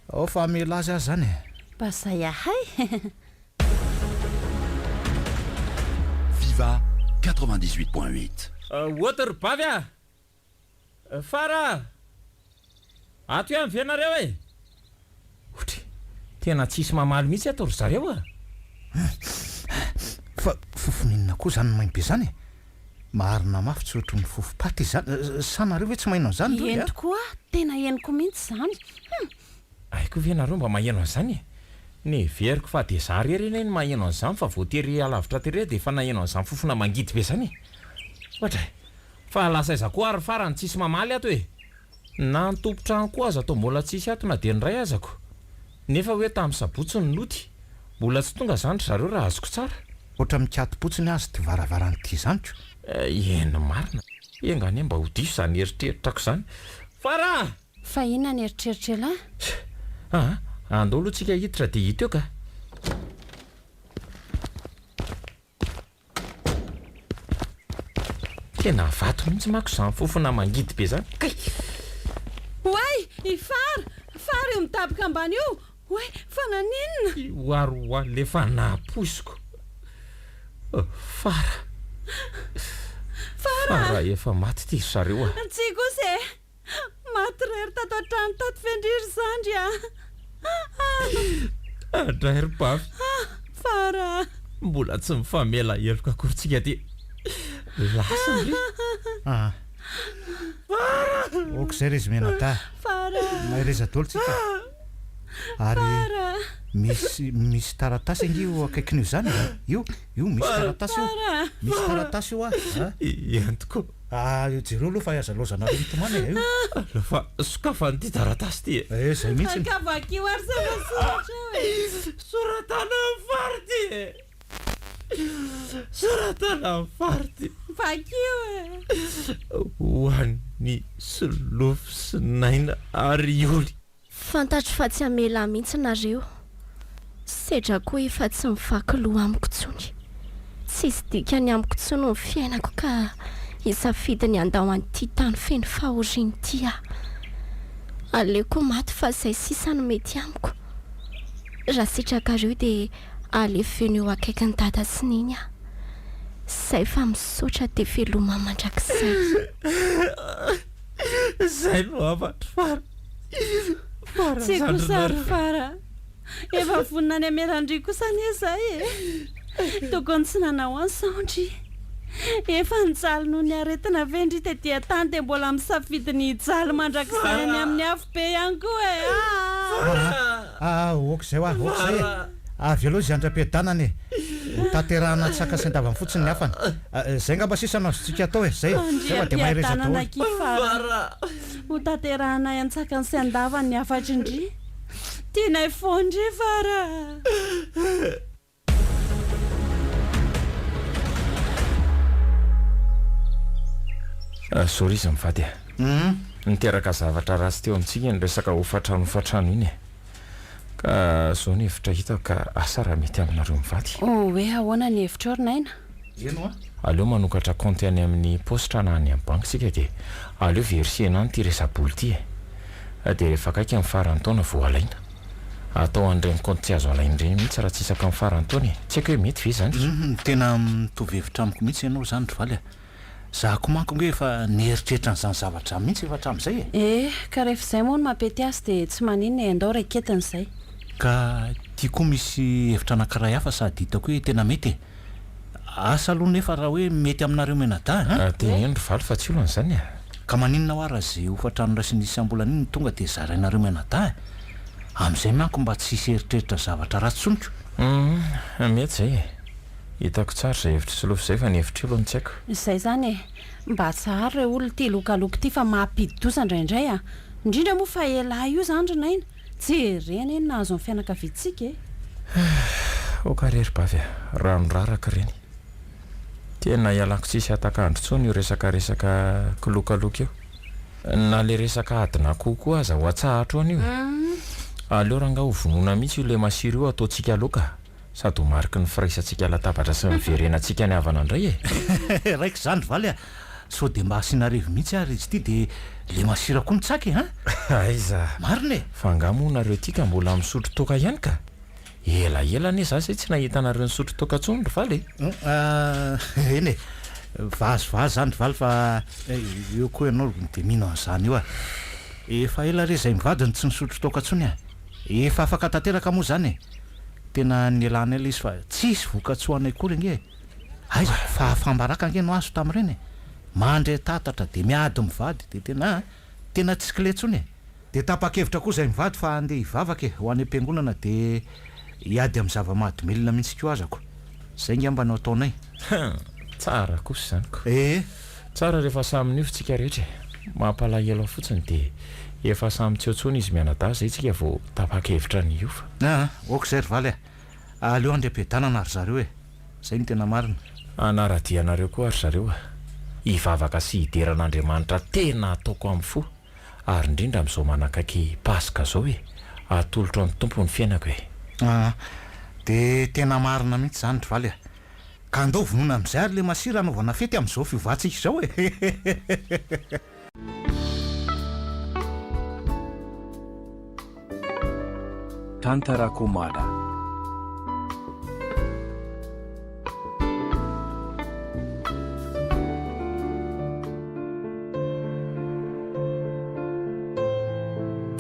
Ao fa hamela azy aho zany e! Mba zay ahay! Viva 98.8. What ry bavy a! Fara a! Ato ihany ve nareo e? Otry, tena tsisy mamaly mihitsy ato ry zareo a! Fa fofon'inona koa izany maimbo be izany e? Marina mafy tsy ohatry ny fofom-paty izany, sa nareo ve tsy maheno an'izany ry Eny a? tokoa, tena henoko mihitsy izany. Hum! Hay koa ve nareo mba maheno an'izany e? Neveriko fa dia za rery anie no maheno an'izany fa vao tery alavitra tery aho dia efa naheno an'izany fofona mangidy be izany e! Ohatry. Fa lasa aiza koa ary farany tsisy mamaly ato e! Na ny tompon-trano koa aza toa mbola tsisy ato na dia ny iray aza ko! Nefa hoe tamin'ny sabotsy ny noty, mbola tsy tonga zany ry zareo raha azoko tsara. Ohatra mikato-potsiny aza ity varavarana ity izany ko! Eny marina, enga anie mba ho diso izany eritreritrako izany. Fara! Fa inona ny eritreritr'elah? Aa, andao aloha tsika hiditra dia hita eo ka! Tena vato mihitsy manko izany fofona mangidy be izany kay! Oay! I Fara! Fara io midaboka ambany io! Oay! Fa naninona? Io ary hoa le fa nampoiziko! Fara! Fara! Fara efa maty ity ry zareo a! Tsia kosa e! Maty irery tato an-trano tato ve ndry ry zandry a! Andray ry bavy. Fara. Mbola tsy mifamela heloka akory tsika dia lasa ndry. Ah. Fara! Ok izay ry izy mianadahy. Fara. Mahereza daholo tsika. Ary Fara. misy misy taratasy ange io akaikin'io izany e. Io, io misy taratasy io. Fara. Misy taratasy io ah. Eny tokoa. Ah, io jereo aloha fa aza laozanareo mitomany e, io. Aleo fa sokafana ity taratasy ity e. Eh, zay mihitsy. Ka vakio ary sao voasoratra ao e. Soratana amin'ny fary ity e. Soratana amin'ny fary ity. Vakio e. Ho an'i Solofo sy Naina ary Oly. Fantatro fa tsy hamela ahy mihitsy nareo. Sedra koa efa tsy mivaky loha amiko intsony. Tsisy dikany amiko intsony ny fiainako ka hisafidy ny handao an'ity tany feno fahoriana ity aho. Aleoko maty fa izay sisa no mety amiko. Raha sitrakareo dia alefeno eo akaikin'i dada sy neny aho. Zay fa misaotra dia veloma mandrakizay. Zay no hafatro fara. Fara Tsy kosa ry zandrinareo. Fara. Efa vonona ny hamela an-dry kosa anie izay e! Tokony tsy nanao an'izao ndry. Efa nijaly noho ny aretina ve ndry tety an-tany dia mbola misafidy ny hijaly mandrakizay any amin'ny afobe ihany koa e! Aa! Aa! Ok izay hoa, ok izay e! Avy aloha izy andriam-piadanana e! Ho tanterahana tsy haka sendavany fotsiny ny hafany. Izay angamba sisa no azontsika atao e! Izay e! Izay fa dia mahereza Andriam-piadanana daholo. akia Fara! Ho tanterahanay an-tsakany sy an-davany ny hafatry ndry. Tianay foana ndry Fara a! Sorry izy mivady a! Niteraka zavatra ratsy teo amintsika iny resaka hofantrano hofantrano iny e! Ka zao ny hevitra hitako ka asa raha mety aminareo mivady. Hoe ahoana ny hevitrao ry Naina? Eny hoa. Aleo manokatra kaonty any amin'ny paositra na any amin'ny banky isika dia aleo versena any ity resa-bola ity e! Dia rehefa akaiky ny faran'ny taona vao alaina. Atao an'ireny kaonty tsy azo alaina ireny mihitsy raha tsy isaka ny faran'ny taona e! Tsy haiko hoe mety ve izany? Hum, tena mitovy hevitra amiko mihitsy ianao izany ry Valy a! Za koa manko ange efa nieritreritra an'izany zavatra izany mihitsy efa hatramin'izay e! Eh, ka rehefa izay moa no mampety azy dia tsy maninona e, andao raiketina izay. Ka ty koa misy hevitra anankiray hafa sady hitako hoe tena mety e! Asa aloha nefa raha hoe mety aminareo mianadahy an! Teneno ry Valy fa tsy olana izany e! Ka maninona hoa raha izay hofantrano raisin'ny isam-bolana iny no tonga dia zarainareo mianadahy e! Amin'izay manko mba tsy hisy eritreritra zavatra ratsy intsony ko! Hum, mety izay e! Hitako tsara izay hevitr'i Solofo izay fa ny hevitr'io aloha no tsy haiko. Izay izany e! Mba atsaharo re olona ity lokaloka ity fa mampidi-doza indraindray a! Indrindra moa fa elah io izany ry Naina! Jerena anie ny nahazo ny fianakaviantsika e! Ok re ry Bavy a! Rano raraka ireny. Tena ialako tsisy hatak'andro intsony io resaka resaka kilokaloka io. Na le resaka adin'akoho koa aza ho atsahatro anio e! Aleo rangaha ho vonoina mihitsy io le masira io ataontsika laoka. Sady ho mariky ny firaisantsika latabatra sy ny fiverenantsika ny havana indray e! Raikitra izany ry Valy a! Sao dia mba asiana revy mihitsy ary izy ity dia le masira koa mitsaky e! An! Aiza! Marina e! Fa angaha moa nareo ity ka mbola misotro toaka ihany ka? Ela ela anie za zay tsy nahita anareo nisotro toaka intsony ry Valy e! Eny e! Vazivazy izany ry Valy fa eo koa ianao dia mino an'izany eo a! Efa ela re izay mivady no tsy nisotro toaka intsony a! Efa afaka tanteraka moa izany e! Tena nialana ela izy fa tsisy vokatsoa anay akory ange e! Aiza, fahafaham-baraka ange no azo tamin'ireny e! Mandry an-tatatra dia miady mivady dia tena a! Tena tsy clé intsony e! Dia tapa-kevitra koa izahay mivady fa handeha hivavaka e! Ho any am-piangonana dia hiady amin'ny zava-mahadomelina mihitsy koa azako. Izay ngamba no ataonay. Hum! Tsara kosa izany ko. Ee. Tsara rehefa samy niova tsika rehetra e! Mampalahelo ahy fotsiny dia efa samy tsy eo tsony izy mianadahy zay tsika vao tapakevitra ny hiova. Aa, ok zay ry Valy a! Aleo handriam-piadanana ry zareo e! Zay no tena marina. Hanara-dia anareo koa ry zareo a! Hivavaka sy hidera an'Andriamanitra tena ataoko amin'ny fo ary indrindra amin'izao manakaiky Paska zao e! Atolotro an'ny Tompo ny fiainako e! Aa, dia tena marina mihitsy izany ry Valy a! Ka andao vonoina amin'izay ary le masira hanaovana fety amin'izao fiovantsika izao e! Tantara Komada.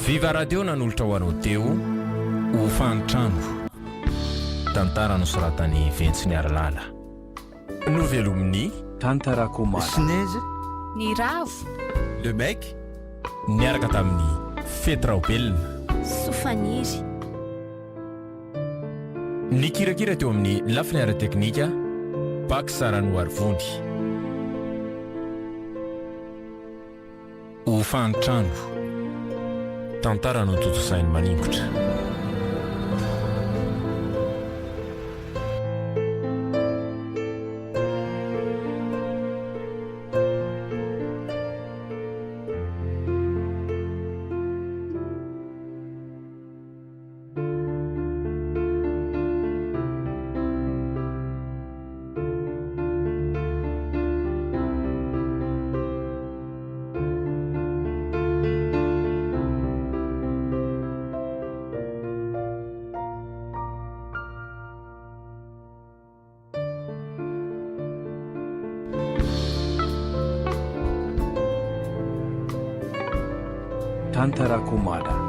Viva Radio nanolotra ho anao teo Hofan-trano. Tantara nosoratan'i Ventsiniarilala. Novelomin'i. Tantara Komada. Sneeze. Ny Ravo. Le Mec. Niaraka tamin'i Fety Raobelina. Sofaniry. Nikirakira teo amin'ny lafiny ara-teknika, Pax Ranoarivony. Hofan-trano. Tantara notontosain'i Maningotra. Tantarako Mada.